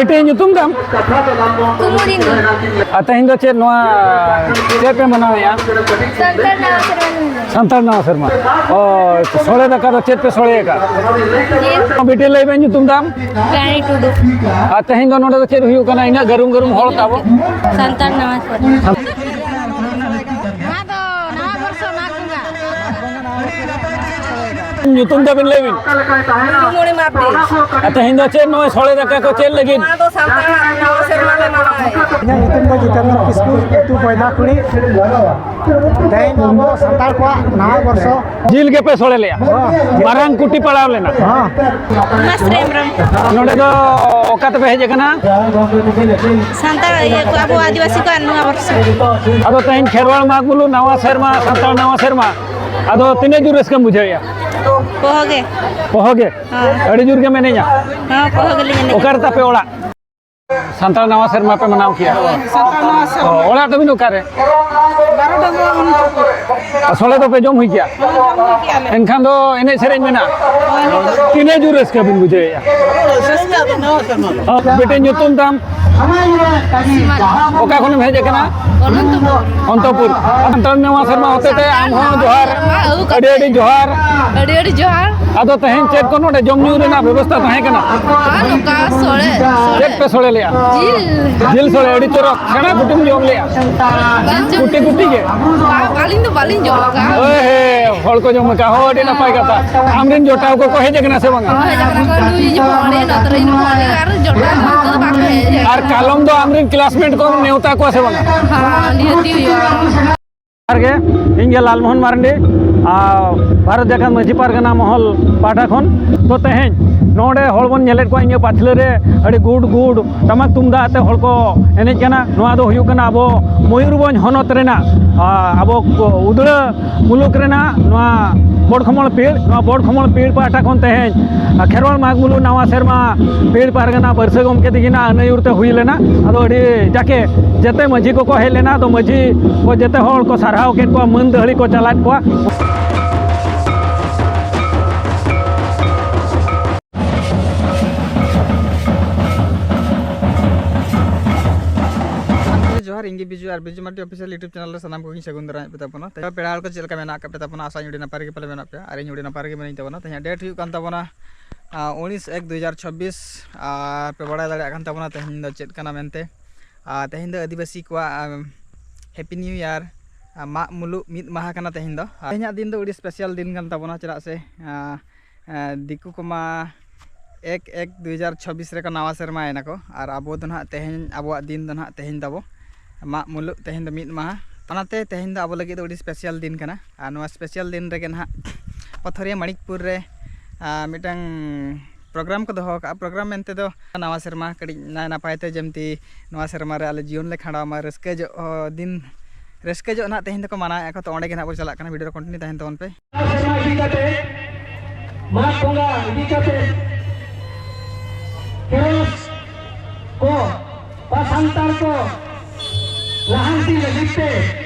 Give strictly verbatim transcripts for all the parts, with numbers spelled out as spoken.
ᱵᱤᱴᱤ, ᱧᱩᱛᱩᱢ ᱛᱟᱢ? ᱠᱩᱢᱩᱫᱤᱱᱤ᱾ ᱟᱨ ᱛᱮᱦᱮᱧ ᱫᱚ ᱪᱮᱫ ᱱᱚᱣᱟ, ᱪᱮᱫ ᱯᱮ ᱢᱟᱱᱟᱣᱮᱫᱼᱟ? ᱥᱟᱱᱛᱟᱲ ᱱᱟᱣᱟ ᱥᱮᱨᱢᱟ ᱞᱮ ᱢᱟᱱᱟᱣᱟ᱾ ᱥᱟᱱᱛᱟᱲ ᱱᱟᱣᱟ ᱥᱮᱨᱢᱟ᱾ ᱚ, ᱥᱚᱲᱮ ᱫᱟᱠᱟ ᱫᱚ ᱪᱮᱫ ᱯᱮ ᱥᱚᱲᱮ ᱟᱠᱟᱫ? ᱡᱤᱞ᱾ ᱵᱤᱴᱤ, ᱞᱟᱹᱭ ᱢᱮ ᱧᱩᱛᱩᱢ ᱛᱟᱢ? ᱨᱟᱱᱤ ᱴᱩᱰᱩ᱾ ᱟᱨ ᱛᱮᱦᱮᱧ ᱫᱚ ᱱᱚᱰᱮ ᱫᱚ ᱪᱮᱫ ᱦᱩᱭᱩᱜ ᱠᱟᱱᱟ? ᱤᱱᱟᱹᱜ ᱜᱟᱹᱨᱩᱢ ᱜᱟᱹᱨᱩᱢ ᱦᱚᱲ ᱛᱟᱵᱚ᱾ ᱥᱟᱱᱛᱟᱲ ᱱᱟᱣᱟ ᱥᱮᱨᱢᱟ᱾ ᱱᱚᱣᱟ ᱫᱚ ᱱᱟᱣᱟ ᱵᱚᱨᱥᱚ, ᱢᱟᱜᱽ ᱵᱚᱸᱜᱟ᱾ ᱧᱩᱛᱩᱢ ᱛᱟᱵᱤᱱ ᱞᱟᱹᱭ ᱵᱤᱱ᱾ ᱢᱩᱞᱩᱢᱚᱬᱤ ᱢᱟᱨᱰᱤ᱾ ᱟᱨ ᱛᱮᱦᱮᱧ ᱫᱚ ᱪᱮᱫ ᱱᱚᱜᱼᱚᱭ ᱥᱚᱲᱮ ᱫᱟᱠᱟ ᱠᱚ ᱪᱮᱫ ᱞᱟᱹᱜᱤᱫ? ᱱᱚᱣᱟ ᱫᱚ ᱥᱟᱱᱛᱟᱲᱟᱜ ᱱᱟᱣᱟ ᱥᱮᱨᱢᱟ ᱞᱮ ᱢᱟᱱᱟᱣᱮᱫᱼᱟ᱾ ᱤᱧᱟᱹᱜ ᱧᱩᱛᱩᱢ ᱫᱚ ᱡᱤᱛᱮᱱᱫᱨᱚ ᱠᱤᱥᱠᱩ, ᱟᱹᱛᱩ ᱵᱚᱭᱫᱟᱠᱩᱲᱤ᱾ ᱛᱮᱦᱮᱧ ᱟᱵᱚ ᱥᱟᱱᱛᱟᱲ ᱠᱚᱣᱟᱜ ᱱᱟᱣᱟ ᱵᱚᱨᱥᱚ᱾ ᱡᱤᱞ ᱜᱮᱯᱮ ᱥᱚᱲᱮ ᱞᱮᱜᱼᱟ? ᱦᱚᱸ᱾ ᱢᱟᱨᱟᱝ ᱠᱩᱴᱤ ᱯᱟᱲᱟᱣ ᱞᱮᱱᱟ? ᱦᱚᱸ᱾ ᱢᱟᱥᱨᱮ ᱦᱮᱢᱵᱨᱚᱢ᱾ ᱱᱚᱰᱮ ᱫᱚ ᱚᱠᱟ ᱛᱮᱯᱮ ᱦᱮᱡ ᱟᱠᱟᱱᱟ? ᱥᱟᱱᱛᱟᱲ ᱤᱭᱟᱹ ᱠᱚ, ᱟᱵᱚ ᱟᱹᱫᱤᱵᱟᱹᱥᱤ ᱠᱚᱣᱟᱜ ᱱᱟᱣᱟ ᱵᱚᱨᱥᱚ᱾ ᱟᱫᱚ ᱛᱮᱦᱮᱧ ᱠᱷᱮᱨᱣᱟᱲ ᱢᱟᱜᱽ ᱢᱩᱞᱩᱜ ᱱᱟᱣᱟ ᱥᱮᱨᱢᱟ, ᱥᱟᱱᱛᱟᱲ ᱱᱟᱣᱟ ᱥᱮᱨᱢᱟ, ᱟᱫᱚ ᱛᱤᱱᱟᱹᱜ ᱡᱳᱨ ᱨᱟᱹᱥᱠᱟᱹᱢ ᱵᱩᱡᱷᱟᱹᱣᱮᱫᱼᱟ? ᱯᱚᱦᱚ ᱜᱮ᱾ ᱯᱚᱦᱚ ᱜᱮ? ᱦᱚᱸ᱾ ᱟᱹᱰᱤ ᱡᱳᱨ ᱜᱮᱢ ᱮᱱᱮᱡᱼᱟ? ᱦᱚᱸ, ᱯᱚᱦᱚ ᱜᱮᱞᱤᱧ ᱮᱱᱮᱡᱼᱟ᱾ ᱚᱠᱟ ᱨᱮ ᱛᱟᱯᱮ ᱚᱲᱟᱜ? ᱥᱟᱱᱛᱟᱲ ᱱᱟᱣᱟ ᱥᱮᱨᱢᱟ ᱯᱮ ᱢᱟᱱᱟᱣ ᱠᱮᱜᱼᱟ? ᱦᱳᱭ, ᱥᱟᱱᱛᱟᱲ ᱱᱟᱣᱟ ᱥᱮᱨᱢᱟ᱾ ᱚ, ᱚᱲᱟᱜ ᱛᱟᱹᱵᱤᱱ ᱚᱠᱟᱨᱮ? ᱵᱟᱨᱚ ᱰᱟᱸᱜᱟ ᱚᱱᱛᱚᱯᱩᱨ᱾ ᱟᱨ ᱥᱚᱲᱮ ᱫᱚᱯᱮ ᱡᱚᱢ ᱦᱩᱭ ᱠᱮᱜᱼᱟ? ᱦᱚᱸ, ᱡᱚᱢ ᱦᱩᱭ ᱠᱮᱜᱼᱟ ᱞᱮ᱾ ᱮᱱᱠᱷᱟᱱ ᱫᱚ ᱮᱱᱮᱡ ᱥᱮᱨᱮᱧ ᱢᱮᱱᱟᱜᱼᱟ? ᱦᱳᱭ, ᱱᱤᱛᱚᱜ᱾ ᱛᱤᱱᱟᱹᱜ ᱡᱳᱨ ᱨᱟᱹᱥᱠᱟᱹ ᱵᱤᱱ ᱵᱩᱡᱷᱟᱹᱣᱮᱫᱼᱟ? ᱨᱟᱹᱥᱠᱟᱹ ᱫᱚ ᱱᱟᱣᱟ ᱥᱮᱨᱢᱟ ᱫᱚ᱾ ᱚ, ᱵᱤᱴᱤ, ᱧᱩᱛᱩᱢ ᱛᱟᱢ? ᱥᱤᱢᱟᱞ᱾ ᱚᱠᱟ ᱠᱷᱚᱱᱮᱢ ᱦᱮᱡ ᱟᱠᱟᱱᱟ? ᱚᱱᱚᱱᱛᱚᱯᱩᱨ᱾ ᱚᱱᱛᱚᱯᱩᱨ᱾ ᱥᱟᱱᱛᱟᱲ ᱱᱟᱣᱟ ᱥᱮᱨᱢᱟ ᱦᱚᱛᱮᱛᱮ ᱟᱢ ᱦᱚᱸ ᱡᱚᱦᱟᱨ᱾ ᱥᱟᱱᱛᱟᱲ ᱱᱟᱣᱟ ᱥᱮᱨᱢᱟ ᱟᱹᱜᱩ ᱟᱹᱰᱤ ᱟᱹᱰᱤ ᱠᱟᱛᱮ᱾ ᱡᱚᱦᱟᱨ᱾ ᱟᱹᱰᱤ ᱟᱹᱰᱤ ᱡᱚᱦᱟᱨ᱾ ᱟᱫᱚ ᱛᱮᱦᱮᱧ ᱪᱮᱫ ᱠᱚ ᱱᱚᱰᱮ ᱡᱚᱢ ᱧᱩ ᱨᱮᱱᱟᱜ ᱵᱮᱵᱚᱥᱛᱷᱟ ᱛᱟᱦᱮᱸ ᱠᱟᱱᱟ? ᱟᱨ ᱱᱚᱝᱠᱟ ᱥᱚᱲᱮ, ᱥᱚᱲᱮ᱾ ᱪᱮᱫ ᱯᱮ ᱥᱚᱲᱮ ᱞᱮᱜᱼᱟ? ᱡᱤᱞ᱾ ᱡᱤᱞ ᱥᱚᱲᱮ, ᱟᱹᱰᱤ ᱪᱚᱨᱚᱠ᱾ ᱥᱮᱬᱟ ᱠᱩᱴᱤᱢ ᱡᱚᱢ ᱞᱮᱜᱼᱟ? ᱵᱟᱝ ᱡᱚᱢ᱾ ᱠᱩᱴᱤ ᱠᱩᱴᱤ ᱜᱮ? ᱵᱟᱝ, ᱟᱹᱞᱤᱧ ᱫᱚ ᱵᱟᱹᱞᱤᱧ ᱡᱚᱢ ᱟᱠᱟᱫᱼᱟ᱾ ᱳᱭ ᱦᱮ, ᱦᱚᱲ ᱠᱚ ᱡᱚᱢ ᱟᱠᱟᱫ᱾ ᱦᱚᱸ, ᱟᱹᱰᱤ ᱱᱟᱯᱟᱭ ᱠᱟᱛᱷᱟ᱾ ᱟᱢᱨᱮᱱ ᱡᱚᱴᱟᱣ ᱠᱚᱠᱚ ᱦᱮᱡ ᱟᱠᱟᱱᱟ ᱥᱮ ᱵᱟᱝᱟ? ᱦᱚᱸ, ᱦᱮᱡ ᱟᱠᱟᱱᱟ ᱠᱚ᱾ ᱱᱩᱭ ᱤᱧ ᱵᱷᱟᱹᱜᱽᱱᱟᱹ, ᱱᱚᱛᱮ ᱨᱮ ᱤᱧ ᱵᱷᱟᱹᱜᱽᱱᱟᱹ ᱟᱨ ᱡᱚᱴᱟᱣ ᱠᱚ ᱵᱟᱠᱚ ᱦᱮᱡ ᱟᱠᱟᱱᱟ᱾ ᱟᱨ ᱠᱟᱞᱚᱢ ᱫᱚ ᱟᱢᱨᱮᱱ ᱠᱞᱟᱥᱢᱮᱴ ᱠᱚᱢ ᱱᱮᱣᱛᱟ ᱠᱚᱣᱟ ᱥᱮ ᱵᱟᱝᱟ? ᱦᱚᱸ, ᱱᱤᱦᱟᱹᱛᱤ ᱦᱩᱭᱩᱜᱼᱟ᱾ ᱡᱚᱦᱟᱨ ᱜᱮ, ᱤᱧ ᱜᱮ ᱞᱟᱞᱢᱳᱦᱚᱱ ᱢᱟᱨᱟᱱᱰᱤ, ᱟᱨ ᱵᱷᱟᱨᱚᱛ ᱡᱟᱠᱟᱛ ᱢᱟᱹᱡᱷᱤ ᱯᱟᱨᱜᱟᱱᱟ ᱢᱚᱦᱚᱞ ᱯᱟᱦᱴᱟ ᱠᱷᱚᱱ᱾ ᱛᱚ, ᱛᱮᱦᱮᱧ ᱱᱚᱰᱮ ᱦᱚᱲ ᱵᱚᱱ ᱧᱮᱞᱮᱫ ᱠᱚᱣᱟ ᱤᱧᱟᱹᱜ ᱯᱟᱪᱷᱞᱟᱹ ᱨᱮ ᱟᱹᱰᱤ ᱜᱩᱰ ᱜᱩᱰ ᱴᱟᱢᱟᱠ ᱛᱩᱢᱫᱟᱜ ᱟᱛᱮ ᱦᱚᱲ ᱠᱚ ᱮᱱᱮᱡ ᱠᱟᱱᱟ᱾ ᱱᱚᱣᱟ ᱫᱚ ᱦᱩᱭᱩᱜ ᱠᱟᱱᱟ ᱟᱵᱚ ᱢᱚᱭᱩᱨᱵᱷᱚᱸᱡᱽ ᱦᱚᱱᱚᱛ ᱨᱮᱱᱟᱜ, ᱟᱨ ᱟᱵᱚ ᱠᱚ ᱩᱫᱽᱲᱟᱹ ᱢᱩᱞᱩᱠ ᱨᱮᱱᱟᱜ ᱱᱚᱣᱟ ᱵᱚᱰᱠᱷᱚᱢᱚᱞ ᱯᱤᱲ, ᱱᱚᱣᱟ ᱵᱚᱰᱠᱷᱚᱢᱚᱞ ᱯᱤᱲ ᱯᱟᱦᱴᱟ ᱠᱷᱚᱱ ᱛᱮᱦᱮᱧ ᱠᱷᱮᱨᱣᱟᱞ ᱢᱟᱜᱽ ᱢᱩᱞᱩᱜ ᱱᱟᱣᱟ ᱥᱮᱨᱢᱟ ᱯᱤᱲ ᱯᱟᱨᱜᱟᱱᱟ ᱵᱟᱹᱨᱥᱟᱹ ᱜᱚᱢᱠᱮ ᱛᱤᱠᱤᱱᱟᱜ ᱟᱹᱱᱟᱹᱭᱩᱨ ᱛᱮ ᱦᱩᱭ ᱞᱮᱱᱟ᱾ ᱟᱫᱚ ᱟᱹᱰᱤ ᱡᱟᱠᱮ ᱡᱮᱛᱮ ᱢᱟᱹᱡᱷᱤ ᱠᱚᱠᱚ ᱦᱮᱡ ᱞᱮᱱᱟ᱾ ᱟᱫᱚ ᱢᱟᱹᱡᱷᱤ ᱠᱚ ᱡᱮᱛᱮ ᱦᱚᱲ ᱠᱚ ᱥᱟᱨᱦᱟᱣ ᱠᱮᱫ ᱠᱚᱣᱟ, ᱢᱟᱹᱱ ᱫᱟᱹᱦᱲᱤ ᱠᱚ ᱪᱟᱞᱟᱫ ᱠᱚᱣᱟ᱾ ᱵᱤᱡᱩ ᱟᱨ ᱵᱤᱡᱩ ᱢᱟᱨᱰᱤ ᱚᱯᱷᱤᱥᱤᱭᱟᱞ YouTube ᱪᱮᱱᱮᱞ ᱨᱮ ᱥᱟᱱᱟᱢ ᱠᱚᱜᱮᱧ ᱥᱟᱹᱜᱩᱱ ᱫᱟᱨᱟᱢᱮᱫ ᱯᱮ ᱛᱟᱵᱚᱱᱟ᱾ ᱛᱮᱦᱮᱧ ᱯᱮᱲᱟ ᱦᱚᱲ ᱠᱚ ᱪᱮᱫ ᱞᱮᱠᱟ ᱢᱮᱱᱟᱜ ᱟᱠᱟᱫ ᱯᱮ ᱛᱟᱵᱚᱱᱟ? ᱟᱥᱟᱧ ᱟᱹᱰᱤ ᱱᱟᱯᱟᱭ ᱨᱮᱜᱮ ᱯᱟᱞᱮ ᱢᱮᱱᱟᱜ ᱯᱮᱭᱟ᱾ ᱟᱨ ᱤᱧ ᱟᱹᱰᱤ ᱱᱟᱯᱟᱭ ᱨᱮᱜᱮ ᱢᱮᱱᱟᱜ ᱛᱟᱵᱚᱱᱟ᱾ ᱛᱮᱦᱮᱧᱟᱜ ᱰᱮᱴ ᱦᱩᱭᱩᱜ ᱠᱟᱱ ᱛᱟᱵᱚᱱᱟ, ᱩᱱᱤᱥ ᱮᱠ ᱫᱩ ᱦᱟᱡᱟᱨ ᱪᱷᱟᱵᱵᱤᱥ᱾ ᱟᱨ ᱯᱮ ᱵᱟᱲᱟᱭ ᱫᱟᱲᱮᱭᱟᱜ ᱠᱟᱱ ᱛᱟᱵᱚᱱᱟ ᱛᱮᱦᱮᱧ ᱫᱚ ᱪᱮᱫ ᱠᱟᱱᱟ ᱢᱮᱱᱛᱮ᱾ ᱟᱨ ᱛᱮᱦᱮᱧ ᱫᱚ ᱟᱹᱫᱤᱵᱟᱹᱥᱤ ᱠᱚᱣᱟᱜ ᱦᱮᱯᱤ ᱱᱤᱭᱩ ᱤᱭᱟᱨ, ᱢᱟᱜ ᱢᱩᱞᱩᱜ ᱢᱤᱫ ᱢᱟᱦᱟ ᱠᱟᱱᱟ ᱛᱮᱦᱮᱧ ᱫᱚ᱾ ᱟᱨ ᱛᱮᱦᱮᱧᱟᱜ ᱫᱤᱱ ᱫᱚ ᱟᱹᱰᱤ ᱥᱯᱮᱥᱟᱞ ᱫᱤᱱ ᱠᱟᱱ ᱛᱟᱵᱚᱱᱟ, ᱪᱮᱫᱟᱜ ᱥᱮ ᱫᱤᱠᱩ ᱠᱚᱢᱟ ᱮᱠ ᱮᱠ ᱫᱩ ᱦᱟᱡᱟᱨ ᱪᱷᱟᱵᱵᱤᱥ ᱨᱮᱠᱚ ᱱᱟᱣᱟ ᱥᱮᱨᱢᱟᱭᱮᱱᱟ ᱠᱚ, ᱟᱨ ᱟᱵᱚ ᱫᱚ ᱱᱟᱦᱟᱜ ᱛᱮᱦᱮᱧ, ᱟᱵᱚᱣᱟᱜ ᱫᱤᱱ ᱫᱚ ᱱᱟᱦᱟᱜ ᱛᱮᱦᱮᱧ ᱛᱟᱵᱚ, ᱢᱟᱜ ᱢᱩᱞᱩᱜ ᱛᱮᱦᱮᱧ ᱫᱚ ᱢᱤᱫ ᱢᱟᱦᱟ᱾ ᱚᱱᱟᱛᱮ ᱛᱮᱦᱮᱧ ᱫᱚ ᱟᱵᱚ ᱞᱟᱹᱜᱤᱫ ᱫᱚ ᱟᱹᱰᱤ ᱥᱯᱮᱥᱟᱞ ᱫᱤᱱ ᱠᱟᱱᱟ᱾ ᱟᱨ ᱱᱚᱣᱟ ᱥᱯᱮᱥᱟᱞ ᱫᱤᱱ ᱨᱮᱜᱮ ᱱᱟᱦᱟᱜ ᱯᱟᱛᱷᱚᱨᱤᱭᱟᱹ ᱢᱟᱬᱤᱠᱯᱩᱨ ᱨᱮ ᱢᱤᱫᱴᱟᱝ ᱯᱨᱳᱜᱨᱟᱢ ᱠᱚ ᱫᱚᱦᱚ ᱟᱠᱟᱫᱼᱟ᱾ ᱯᱨᱳᱜᱨᱟᱢ ᱢᱮᱱᱛᱮ ᱫᱚ ᱱᱟᱣᱟ ᱥᱮᱨᱢᱟ ᱠᱟᱹᱴᱤᱡ ᱱᱟᱭ ᱱᱟᱯᱟᱭ ᱛᱮ ᱡᱮᱢᱛᱤ ᱱᱚᱣᱟ ᱥᱮᱨᱢᱟ ᱨᱮ ᱟᱞᱮ ᱡᱤᱭᱚᱱ ᱞᱮ ᱠᱷᱟᱸᱰᱟᱣ ᱢᱟ, ᱨᱟᱹᱥᱠᱟᱹ ᱡᱚᱜ ᱫᱤᱱ, ᱨᱟᱹᱥᱠᱟᱹ ᱡᱚᱜ ᱱᱟᱦᱟᱜ ᱛᱮᱦᱮᱧ ᱫᱚᱠᱚ ᱢᱟᱱᱟᱣᱮᱫᱼᱟ ᱠᱚ᱾ ᱛᱚ ᱚᱸᱰᱮ ᱜᱮ ᱱᱟᱦᱟᱜ ᱵᱚᱱ ᱪᱟᱞᱟᱜ ᱠᱟᱱᱟ, ᱵᱷᱤᱰᱤᱭᱳ ᱨᱮ ᱠᱚᱱᱴᱤᱱᱤᱭᱩ ᱛᱟᱦᱮᱱ ᱛᱟᱵᱚᱱ ᱯᱮ᱾ ᱥᱮᱨᱢᱟ ᱤᱫᱤ ᱠᱟᱛᱮ, ᱢᱟᱜᱽ ᱵᱚᱸᱜᱟ ᱤᱫᱤ ᱠᱟᱛᱮ, ᱠᱷᱮᱨᱣᱟᱞ ᱠᱚ ᱵᱟ ᱥᱟᱱᱛᱟᱲ ᱠᱚ ᱞᱟᱦᱟᱱᱛᱤ ᱞᱟᱹᱜᱤᱫ ᱛᱮ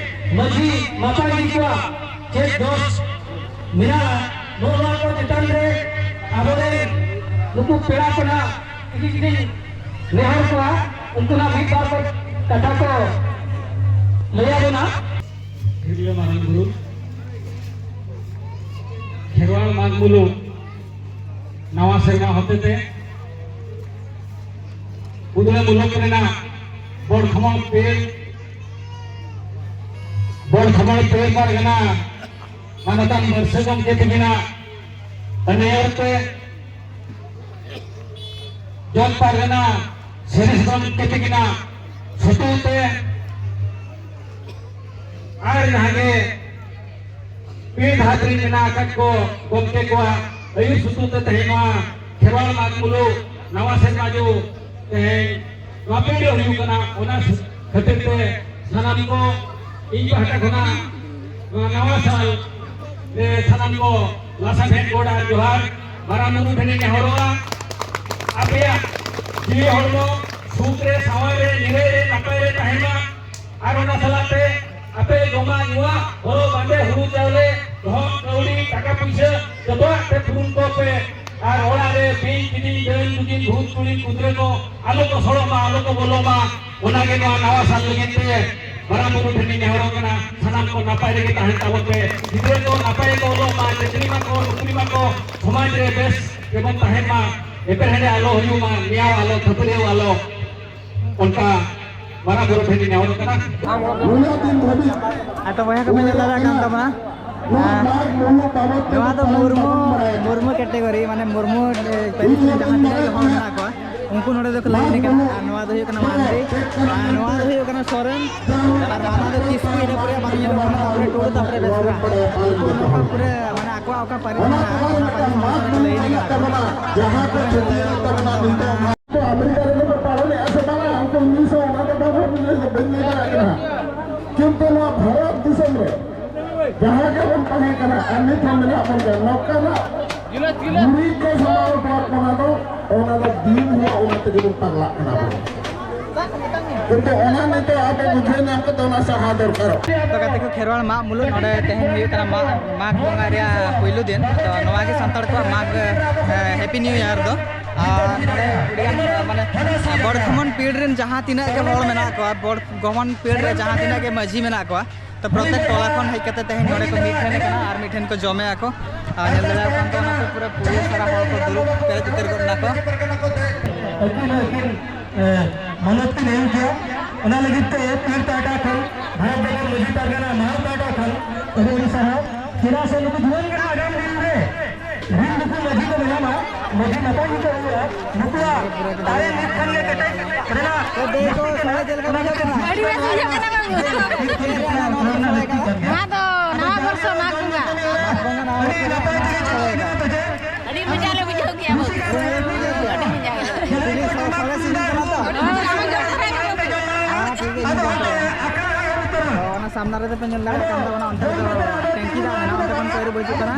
ᱢᱟᱹᱡᱷᱤ ᱢᱟᱯᱟᱡᱷᱤ ᱠᱚᱣᱟᱜ ᱪᱮᱫ ᱫᱚᱥ ᱢᱮᱱᱟᱜᱼᱟ, ᱱᱚᱜᱼᱚ ᱱᱚᱣᱟ ᱠᱚ ᱪᱮᱛᱟᱱ ᱨᱮ ᱟᱵᱚᱨᱮᱱ ᱱᱩᱠᱩ ᱯᱮᱲᱟ ᱠᱚ ᱱᱟᱜ ᱠᱤᱪᱷᱩ ᱠᱤᱪᱷᱩ ᱱᱮᱦᱚᱨ ᱠᱚᱣᱟ, ᱩᱱᱠᱩ ᱱᱟᱜ ᱢᱤᱫ ᱵᱟᱨ ᱠᱚ ᱠᱟᱛᱷᱟ ᱠᱚ ᱞᱟᱹᱭ ᱟᱵᱚᱱᱟ᱾ ᱛᱤᱨᱞᱟᱹ ᱢᱟᱨᱟᱝ ᱵᱩᱨᱩ ᱠᱷᱮᱨᱣᱟᱞ ᱢᱟᱜᱽ ᱢᱩᱞᱩᱜ ᱱᱟᱣᱟ ᱥᱮᱨᱢᱟ ᱦᱚᱛᱮᱛᱮ ᱩᱫᱽᱲᱟᱹ ᱢᱩᱞᱩᱠ ᱨᱮᱱᱟᱜ ᱵᱚᱲ ᱠᱷᱚᱢᱚᱲ ᱯᱮ, ᱵᱚᱲ ᱠᱷᱚᱢᱚᱲ ᱯᱮ ᱯᱟᱨᱜᱟᱱᱟ ᱢᱟᱱᱚᱛᱟᱱ ᱵᱟᱹᱨᱥᱟᱹ ᱜᱚᱢᱠᱮ ᱛᱤᱠᱤᱱᱟᱜ ᱱᱮᱭᱚᱨ ᱛᱮ ᱡᱚᱜᱽ ᱯᱟᱨᱜᱟᱱᱟ ᱥᱤᱨᱤᱥ ᱜᱚᱢᱠᱮ ᱛᱤᱠᱤᱱᱟᱜ ᱥᱩᱛᱩᱜ ᱛᱮ ᱟᱨ ᱡᱟᱦᱟᱸ ᱜᱮ ᱯᱤᱲ ᱫᱷᱟᱨ ᱨᱮ ᱢᱮᱱᱟᱜ ᱟᱠᱟᱫ ᱠᱚ ᱜᱚᱢᱠᱮ ᱠᱚᱣᱟᱜ ᱟᱹᱭᱩᱨ ᱥᱩᱛᱩᱜ ᱛᱮ ᱛᱮᱦᱮᱧ ᱱᱚᱣᱟ ᱠᱷᱮᱨᱣᱟᱲ ᱢᱟᱜᱽ ᱢᱩᱞᱩᱜ ᱱᱟᱣᱟ ᱥᱮᱨᱢᱟ ᱡᱚ ᱛᱮᱦᱮᱧ ᱱᱚᱣᱟ ᱯᱤᱲ ᱨᱮ ᱦᱩᱭᱩᱜ ᱠᱟᱱᱟ᱾ ᱚᱱᱟ ᱠᱷᱟᱹᱛᱤᱨ ᱛᱮ ᱥᱟᱱᱟᱢ ᱠᱚ ᱤᱧ ᱯᱟᱦᱴᱟ ᱠᱷᱚᱱᱟᱜ ᱱᱚᱣᱟ ᱱᱟᱣᱟ ᱥᱟᱞ ᱨᱮ ᱥᱟᱱᱟᱢ ᱠᱚ ᱞᱟᱥᱟᱲᱦᱮᱫ ᱜᱚᱰ ᱟᱨ ᱡᱚᱦᱟᱨ ᱢᱟᱨᱟᱝ ᱵᱩᱨᱩ ᱴᱷᱮᱱ ᱤᱧ ᱱᱮᱦᱚᱨᱚᱜᱼᱟ᱾ ᱟᱯᱮᱭᱟᱜ ᱡᱤᱣᱤ ᱦᱚᱲᱢᱚ ᱥᱩᱠ ᱨᱮ, ᱥᱟᱶᱟᱨ ᱨᱮ, ᱱᱤᱨᱟᱹᱭ ᱨᱮ, ᱱᱟᱯᱟᱭ ᱨᱮ ᱛᱟᱦᱮᱱ ᱢᱟ᱾ ᱟᱨ ᱚᱱᱟ ᱥᱟᱞᱟᱜ ᱛᱮ ᱟᱯᱮ ᱡᱚᱢᱟᱜ ᱧᱩᱣᱟᱜ, ᱦᱚᱨᱚᱜ ᱵᱟᱸᱫᱮ, ᱦᱩᱲᱩ ᱪᱟᱣᱞᱮ, ᱫᱚᱦᱚ ᱠᱟᱹᱣᱰᱤ, ᱴᱟᱠᱟ ᱯᱩᱭᱥᱟᱹ ᱡᱚᱛᱚᱣᱟᱜ ᱯᱮ ᱯᱩᱨᱩᱱ ᱠᱚᱯᱮ᱾ ᱟᱨ ᱚᱲᱟᱜ ᱨᱮ ᱵᱤᱧ ᱠᱤᱫᱤᱧ ᱰᱟᱹᱱ ᱡᱩᱜᱤᱱ ᱵᱷᱩᱛ ᱛᱩᱲᱤ ᱠᱩᱫᱽᱨᱟᱹ ᱠᱚ ᱟᱞᱚ ᱠᱚ ᱥᱚᱲᱚᱜ ᱢᱟ, ᱟᱞᱚ ᱠᱚ ᱵᱚᱞᱚᱜ ᱢᱟ᱾ ᱚᱱᱟ ᱜᱮ ᱱᱚᱣᱟ ᱱᱟᱣᱟ ᱥᱟᱞ ᱞᱟᱹᱜᱤᱫ ᱛᱮ ᱢᱟᱨᱟᱝ ᱵᱩᱨᱩ ᱴᱷᱮᱱ ᱤᱧ ᱱᱮᱦᱚᱨᱚᱜ ᱠᱟᱱᱟ, ᱥᱟᱱᱟᱢ ᱠᱚ ᱱᱟᱯᱟᱭ ᱨᱮᱜᱮ ᱛᱟᱦᱮᱱ ᱛᱟᱵᱚᱱ ᱯᱮ᱾ ᱜᱤᱫᱽᱨᱟᱹ ᱠᱚ ᱱᱟᱯᱟᱭ ᱠᱚ ᱚᱞᱚᱜ ᱢᱟ, ᱪᱟᱹᱠᱨᱤ ᱢᱟᱠᱚ, ᱱᱚᱠᱨᱤ ᱢᱟᱠᱚ, ᱥᱚᱢᱟᱡᱽ ᱨᱮ ᱵᱮᱥ ᱜᱮᱵᱚᱱ ᱛᱟᱦᱮᱱ ᱢᱟ, ᱮᱯᱮᱨᱦᱮᱸᱰᱮ ᱟᱞᱚ ᱦᱩᱭᱩᱜ ᱢᱟ, ᱱᱮᱭᱟᱣ ᱟᱞᱚ, ᱠᱷᱟᱹᱯᱟᱹᱨᱤᱭᱟᱹᱣ ᱟᱞᱚ, ᱚᱱᱠᱟ ᱢᱟᱨᱟᱝ ᱵᱩᱨᱩ ᱴᱷᱮᱱ ᱤᱧ ᱱᱮᱦᱚᱨᱚᱜ ᱠᱟᱱᱟ᱾ ᱱᱩᱱᱟᱹᱜ ᱫᱤᱱ ᱫᱷᱟᱹᱵᱤᱡ ᱟᱫᱚ ᱵᱚᱭᱦᱟ ᱠᱚ ᱢᱮᱱ ᱫᱟᱲᱮᱭᱟᱜ ᱠᱟᱱ ᱛᱟᱵᱚᱱᱟ᱾ ᱱᱚᱣᱟ ᱢᱟᱜᱽ ᱢᱩᱞᱩᱜ ᱵᱟᱵᱚᱫ ᱛᱮ ᱱᱚᱣᱟ ᱫᱚ ᱢᱩᱨᱢᱩ, ᱢᱩᱨᱢᱩ ᱠᱮᱴᱮᱜᱚᱨᱤ, ᱢᱟᱱᱮ ᱢᱩᱨᱢᱩ, ᱮ, ᱯᱟᱹᱨᱤᱥ ᱨᱮᱱ ᱡᱟᱦᱟᱸ ᱛᱤᱱᱟᱹᱜ ᱜᱮ ᱦᱚᱲ ᱢᱮᱱᱟᱜ ᱠᱚᱣᱟ, ᱩᱱᱠᱩ ᱱᱚᱰᱮ ᱫᱚᱠᱚ ᱞᱟᱹᱭᱤᱱ ᱠᱟᱱᱟ᱾ ᱟᱨ ᱱᱚᱣᱟ ᱫᱚ ᱦᱩᱭᱩᱜ ᱠᱟᱱᱟ ᱢᱟᱱᱰᱤ, ᱟᱨ ᱱᱚᱣᱟ ᱫᱚ ᱦᱩᱭᱩᱜ ᱠᱟᱱᱟ ᱥᱚᱨᱮᱱ, ᱟᱨ ᱦᱟᱱᱟ ᱫᱚ ᱠᱤᱥᱠᱩ, ᱤᱱᱟᱹ ᱯᱚᱨᱮ ᱵᱟᱝ ᱧᱮᱞᱚᱜ ᱠᱟᱱᱟ, ᱛᱟᱨᱯᱚᱨᱮ ᱴᱩᱰᱩ, ᱛᱟᱨᱯᱚᱨᱮ ᱵᱮᱥᱨᱟ᱾ ᱩᱱᱠᱩ ᱱᱚᱝᱠᱟ ᱯᱩᱨᱟᱹ, ᱢᱟᱱᱮ, ᱟᱠᱚᱣᱟᱜ ᱚᱠᱟ ᱯᱟᱹᱨᱤᱥ ᱢᱮᱱᱟᱜᱼᱟ, ᱚᱱᱟ ᱯᱟᱹᱨᱤᱥ ᱢᱮᱱᱟᱜᱼᱟ, ᱠᱚ ᱞᱟᱹᱭᱤᱱ ᱠᱟᱱᱟ᱾ ᱡᱟᱦᱟᱸ ᱠᱚ ᱪᱷᱟᱹᱛᱤᱠ ᱛᱟᱵᱚᱱᱟ, ᱱᱤᱛᱚᱜ ᱟᱢᱮᱨᱤᱠᱟ ᱨᱮᱫᱚ ᱠᱚ ᱯᱟᱞᱚᱱᱮᱫᱼᱟ ᱥᱮ ᱵᱟᱝᱟ? ᱩᱱᱠᱩ ᱤᱝᱞᱤᱥ ᱦᱚᱸ ᱚᱱᱟ ᱫᱚ ᱵᱟᱵᱚᱱ ᱞᱟᱹᱭ, ᱵᱟᱹᱧ ᱞᱟᱹᱭ ᱫᱟᱲᱮᱭᱟᱜ ᱠᱟᱱᱟ᱾ ᱠᱤᱱᱛᱩ ᱱᱚᱣᱟ ᱵᱷᱟᱨᱚᱛ ᱫᱤᱥᱚᱢ ᱨᱮ ᱡᱟᱦᱟᱸ ᱜᱮᱵᱚᱱ ᱛᱟᱦᱮᱸ ᱠᱟᱱᱟ ᱟᱨ ᱱᱤᱛ ᱦᱚᱸ ᱢᱮᱱᱟᱜ ᱵᱚᱱ ᱜᱮᱭᱟ, ᱱᱚᱝᱠᱟᱱᱟᱜ ᱜᱩᱨᱤᱡ ᱠᱚ ᱥᱟᱢᱵᱟᱣ ᱦᱚᱴᱚᱣᱟᱜ ᱵᱚᱱᱟ ᱫᱚ, ᱚᱱᱟ ᱫᱚ ᱫᱤᱱ ᱦᱤᱞᱳᱜ ᱚᱱᱟ ᱛᱮᱜᱮ ᱵᱚᱱ ᱯᱟᱜᱽᱞᱟᱜ ᱠᱟᱱᱟ ᱵᱚᱱ᱾ ᱠᱤᱱᱛᱩ ᱚᱱᱟ ᱱᱤᱛᱚᱜ ᱟᱵᱚ ᱵᱩᱡᱷᱟᱹᱣ ᱧᱟᱢ ᱠᱟᱛᱮ ᱚᱱᱟ ᱥᱟᱦᱟ ᱫᱚᱨᱠᱟᱨᱚᱜ᱾ ᱛᱚ ᱜᱟᱛᱮ ᱠᱚ, ᱠᱷᱮᱨᱣᱟᱲ ᱢᱟᱜ ᱢᱩᱞᱩᱜ ᱱᱚᱰᱮ ᱛᱮᱦᱮᱧ ᱦᱩᱭᱩᱜ ᱠᱟᱱᱟ ᱢᱟᱜ, ᱢᱟᱜᱽ ᱵᱚᱸᱜᱟ ᱨᱮᱭᱟᱜ ᱯᱩᱭᱞᱩ ᱫᱤᱱ᱾ ᱛᱚ ᱱᱚᱣᱟ ᱜᱮ ᱥᱟᱱᱛᱟᱲ ᱠᱚᱣᱟᱜ ᱢᱟᱜᱽ, ᱮ, ᱦᱮᱯᱤ ᱱᱤᱭᱩ ᱤᱭᱟᱨ ᱫᱚ᱾ ᱟᱨ ᱱᱚᱰᱮ ᱟᱹᱰᱤᱜᱟᱱ, ᱢᱟᱱᱮ, ᱵᱚᱨᱫᱷᱚᱢᱟᱱ ᱯᱤᱲ ᱨᱮᱱ ᱡᱟᱦᱟᱸ ᱛᱤᱱᱟᱹᱜ ᱜᱮ ᱦᱚᱲ ᱢᱮᱱᱟᱜ ᱠᱚᱣᱟ, ᱵᱚᱨᱫᱷᱚᱢᱟᱱ ᱯᱤᱲ ᱨᱮ ᱡᱟᱦᱟᱸ ᱛᱤᱱᱟᱹᱜ ᱜᱮ ᱢᱟᱹᱡᱷᱤ ᱢᱮᱱᱟᱜ ᱠᱚᱣᱟ, ᱛᱚ ᱯᱨᱚᱛᱮᱠ ᱴᱚᱞᱟ ᱠᱷᱚᱱ ᱦᱮᱡ ᱠᱟᱛᱮ ᱛᱮᱦᱮᱧ ᱱᱚᱰᱮ ᱠᱚ ᱢᱤᱫ ᱴᱷᱮᱱ ᱟᱠᱟᱱᱟ ᱟᱨ ᱢᱤᱫ ᱴᱷᱮᱱ ᱠᱚ ᱡᱚᱢᱮᱜᱼᱟ ᱠᱚ᱾ ᱟᱨ ᱧᱮᱞ ᱫᱟᱲᱮᱭᱟᱜ ᱠᱟᱱ ᱛᱟᱵᱚᱱᱟ ᱯᱮ, ᱯᱩᱨᱟᱹ ᱯᱩᱨᱤᱭᱟᱹ ᱥᱟᱨᱟ ᱦᱚᱲ ᱠᱚ ᱫᱩᱲᱩᱵ ᱯᱮᱨᱮᱡ ᱩᱛᱟᱹᱨ ᱜᱚᱫ ᱮᱱᱟ ᱠᱚ᱾ ᱟᱹᱠᱤᱱ ᱦᱚᱸ ᱟᱹᱠᱤᱱ, ᱮ, ᱢᱟᱱᱚᱛ ᱠᱤᱱ ᱮᱢ ᱠᱮᱭᱟ᱾ ᱚᱱᱟ ᱞᱟᱹᱜᱤᱫ ᱛᱮ ᱯᱤᱲ ᱯᱟᱦᱴᱟ ᱠᱷᱚᱱ, ᱵᱷᱟᱨᱚᱛ ᱵᱚᱝᱜᱚ ᱢᱟᱹᱡᱷᱤ ᱯᱟᱨᱜᱟᱱᱟ ᱢᱟᱦᱟ ᱯᱟᱦᱴᱟ ᱠᱷᱚᱱ ᱟᱹᱰᱤ ᱟᱹᱰᱤ ᱥᱟᱨᱦᱟᱣ᱾ ᱪᱮᱫᱟᱜ ᱥᱮ ᱱᱩᱠᱩ ᱡᱩᱣᱟᱹᱱ ᱠᱚᱲᱟ ᱟᱜᱟᱢ ᱫᱤᱱ ᱨᱮ ᱨᱤᱱ ᱱᱩᱠᱩ ᱢᱟᱹᱡᱷᱤ ᱠᱚ ᱵᱮᱱᱟᱣᱟ, ᱢᱟᱹᱡᱷᱤ ᱱᱟᱯᱟᱭ ᱜᱮᱠᱚ ᱦᱩᱭᱩᱜᱼᱟ᱾ ᱱᱩᱠᱩᱣᱟᱜ ᱫᱟᱲᱮ ᱢᱤᱫ ᱠᱷᱟᱱ ᱜᱮ ᱠᱮᱴᱮᱡ ᱨᱮᱱᱟᱜ ᱫᱟᱹᱭ ᱠᱚ, ᱥᱚᱲᱮ ᱪᱮᱫ ᱞᱮᱠᱟ ᱵᱩᱡᱷᱟᱹᱜ ᱠᱟᱱᱟ? ᱟᱹᱰᱤ ᱵᱮᱥ ᱵᱩᱡᱷᱟᱹᱜ ᱠᱟᱱᱟ ᱵᱟᱹᱵᱩ᱾ ᱱᱚᱣᱟ ᱫᱚ ᱱᱟᱣᱟ ᱵᱚᱨᱥᱚ ᱢᱟᱜᱽ ᱵᱚᱸᱜᱟ᱾ ᱟᱹᱰᱤ ᱢᱚᱡᱟ ᱞᱮ ᱵᱩᱡᱷᱟᱹᱣ ᱠᱮᱜᱼᱟ ᱵᱟᱹᱵᱩ᱾ ᱟᱹᱰᱤ ᱢᱚᱡᱟ ᱜᱮ᱾ ᱥᱚᱲᱮ ᱥᱤᱵᱤᱞ ᱠᱟᱱᱟ ᱛᱚ? ᱦᱮᱸ, ᱴᱷᱤᱠ ᱜᱮᱭᱟ, ᱤᱧ ᱡᱚᱢ ᱠᱮᱫᱟ᱾ ᱛᱚ, ᱚᱱᱟ ᱥᱟᱢᱱᱟ ᱨᱮᱫᱚ ᱯᱮ ᱧᱮᱞ ᱫᱟᱲᱮᱭᱟᱜ ᱠᱟᱱ ᱛᱟᱵᱚᱱᱟ, ᱚᱱᱛᱮ ᱫᱚ ᱴᱮᱝᱠᱤ ᱫᱟᱜ ᱢᱮᱱᱟᱜᱼᱟ, ᱚᱱᱛᱮ ᱠᱷᱚᱱ ᱠᱚ ᱟᱹᱨᱩᱵ ᱦᱤᱡᱩᱜ ᱠᱟᱱᱟ᱾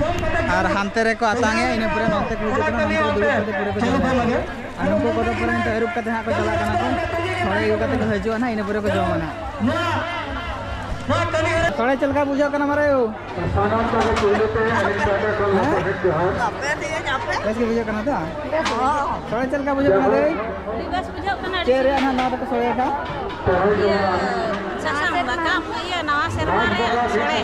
ᱟᱨ ᱦᱟᱱᱛᱮ ᱨᱮᱠᱚ ᱟᱛᱟᱝ ᱮᱫᱼᱟ, ᱤᱱᱟᱹ ᱯᱚᱨᱮ ᱱᱚᱱᱛᱮ ᱠᱚ ᱦᱤᱡᱩᱜ ᱠᱟᱱᱟ, ᱱᱚᱱᱛᱮ ᱨᱮ ᱫᱩᱲᱩᱵ ᱠᱟᱛᱮ ᱯᱩᱨᱟᱹ ᱠᱚ ᱡᱚᱢ ᱮᱫᱟ᱾ ᱟᱨ ᱱᱩᱠᱩ ᱠᱚᱫᱚ ᱯᱩᱨᱟᱹ ᱱᱤᱛᱚᱜ ᱟᱹᱨᱩᱵ ᱠᱟᱛᱮ ᱦᱟᱸᱜ ᱠᱚ ᱪᱟᱞᱟᱜ ᱠᱟᱱᱟ ᱠᱚ, ᱥᱚᱲᱮ ᱟᱹᱜᱩ ᱠᱟᱛᱮ ᱠᱚ ᱦᱤᱡᱩᱜᱼᱟ ᱱᱟᱦᱟᱜ, ᱤᱱᱟᱹ ᱯᱚᱨᱮ ᱠᱚ ᱡᱚᱢᱟ ᱱᱟᱦᱟᱜ᱾ ᱥᱚᱲᱮ ᱪᱮᱫ ᱞᱮᱠᱟ ᱵᱩᱡᱷᱟᱹᱜ ᱠᱟᱱᱟ ᱢᱟᱨᱮ? ᱥᱟᱱᱟᱢ ᱠᱚᱜᱮ ᱯᱩᱭᱞᱩ ᱛᱮ ᱟᱹᱞᱤᱧ ᱯᱟᱦᱴᱟ ᱠᱷᱚᱱ ᱦᱮᱸ? ᱞᱟᱯᱮ ᱴᱷᱮᱱ ᱡᱚᱦᱟᱨ᱾ ᱵᱮᱥ ᱜᱮ ᱵᱩᱡᱷᱟᱹᱜ ᱠᱟᱱᱟ ᱛᱚ? ᱦᱚᱸ᱾ ᱥᱚᱲᱮ ᱪᱮᱫ ᱞᱮᱠᱟ ᱵᱩᱡᱷᱟᱹᱜ ᱠᱟᱱᱟ ᱫᱟᱹᱭ? ᱟᱹᱰᱤ ᱵᱮᱥ ᱵᱩᱡᱷᱟᱹᱜ ᱠᱟᱱᱟ, ᱟᱹᱰᱤ ᱪᱮᱫ ᱨᱮᱭᱟᱜ ᱱᱟᱦᱟᱜ ᱱᱚᱣᱟ ᱫᱚᱠᱚ ᱥᱚᱲᱮ ᱟᱠᱟᱫ? ᱤᱭᱟᱹ, ᱥᱟᱥᱟᱝ ᱫᱟᱠᱟ, ᱤᱭᱟᱹ, ᱱᱟᱣᱟ ᱥᱮᱨᱢᱟ ᱨᱮᱭᱟᱜ ᱥᱚᱲᱮ᱾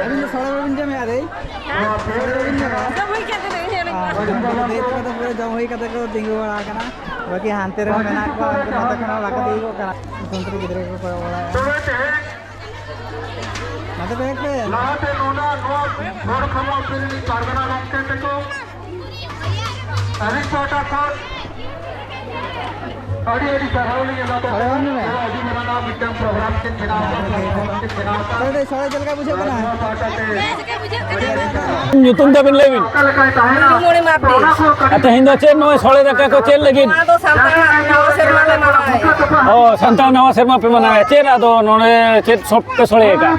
ᱟᱹᱵᱤᱱ ᱫᱚ ᱥᱚᱲᱮ ᱵᱟᱵᱤᱱ ᱡᱚᱢᱮᱫᱼᱟ ᱫᱟᱹᱭ? ᱦᱮᱸ? ᱥᱚᱲᱮ ᱵᱟᱵᱤᱱ ᱡᱚᱢᱮᱫᱼᱟ? ᱡᱚᱢ ᱦᱩᱭ ᱠᱟᱱ ᱛᱟᱞᱮᱭᱟ, ᱤᱭᱟᱹ ᱞᱮᱠᱟ᱾ ᱟᱨ ᱫᱟᱹᱭ ᱛᱟᱠᱚ ᱫᱚ ᱯᱩᱨᱟᱹ ᱡᱚᱢ ᱦᱩᱭ ᱠᱟᱛᱮ ᱠᱚ ᱛᱤᱸᱜᱩ ᱵᱟᱲᱟ ᱟᱠᱟᱱᱟ᱾ ᱵᱟᱹᱠᱤ ᱦᱟᱱᱛᱮ ᱨᱮᱦᱚᱸ ᱢᱮᱱᱟᱜ ᱠᱚᱣᱟ, ᱩᱱᱠᱩ ᱱᱚᱛᱮ ᱠᱷᱚᱱ ᱦᱚᱸ ᱵᱟᱠᱚ ᱛᱤᱸᱜᱩ ᱠᱚᱜ ᱠᱟᱱᱟ᱾ ᱥᱚᱱᱛᱨᱤ ᱜᱤᱫᱽᱨᱟᱹ ᱠᱚᱠᱚ ᱠᱚᱭᱚᱜ ᱵᱟᱲᱟᱭᱮᱫᱼᱟ᱾ ᱱᱚᱛᱮ ᱠᱚᱭᱚᱜ ᱯᱮ᱾ ᱞᱟᱦᱟᱛᱮ ᱱᱚᱰᱮ ᱱᱚᱣᱟ ᱦᱚᱲ ᱠᱷᱟᱢᱟᱣ ᱯᱤᱲᱦᱤ ᱯᱟᱨᱜᱟᱱᱟ ᱜᱚᱢᱠᱮ ᱛᱟᱠᱚ ᱟᱹᱞᱤᱧ ᱯᱟᱦᱴᱟ ᱠᱷᱚᱱ ᱟᱹᱰᱤ ᱟᱹᱰᱤ ᱥᱟᱨᱦᱟᱣ ᱞᱤᱧ ᱮᱢᱟ ᱠᱚ ᱠᱟᱱᱟ᱾ ᱟᱹᱰᱤ ᱢᱟᱨᱟᱝ ᱢᱤᱫᱴᱟᱝ ᱯᱨᱳᱜᱨᱟᱢ ᱠᱤᱱ ᱵᱮᱱᱟᱣ ᱟᱠᱟᱫ, ᱠᱤᱱ ᱵᱮᱱᱟᱣ ᱟᱠᱟᱫ᱾ ᱥᱚᱲᱮ, ᱥᱚᱲᱮ ᱪᱮᱫ ᱞᱮᱠᱟ ᱵᱩᱡᱷᱟᱹᱜ ᱠᱟᱱᱟ? ᱱᱚᱣᱟ ᱯᱟᱦᱴᱟ ᱛᱮ ᱧᱩᱛᱩᱢ ᱛᱟᱵᱤᱱ ᱞᱟᱹᱭ ᱵᱤᱱ᱾ ᱟᱨ ᱛᱮᱦᱮᱧ ᱫᱚ ᱪᱮᱫ ᱱᱚᱜᱼᱚᱭ ᱥᱚᱲᱮ ᱫᱟᱠᱟ ᱠᱚ ᱪᱮᱫ ᱞᱟᱹᱜᱤᱫ? ᱱᱚᱣᱟ ᱫᱚ ᱥᱟᱱᱛᱟᱲ ᱱᱟᱣᱟ ᱥᱮᱨᱢᱟ ᱞᱮ ᱢᱟᱱᱟᱣᱮᱫᱼᱟ᱾ ᱚ, ᱥᱟᱱᱛᱟᱲ ᱱᱟᱣᱟ ᱥᱮᱨᱢᱟ ᱯᱮ ᱢᱟᱱᱟᱣᱮᱫᱼᱟ᱾ ᱪᱮᱫ ᱟᱫᱚ ᱱᱚᱰᱮ ᱪᱮᱫ ᱥᱚᱵ ᱯᱮ ᱥᱚᱲᱮ ᱟᱠᱟᱫᱼᱟ?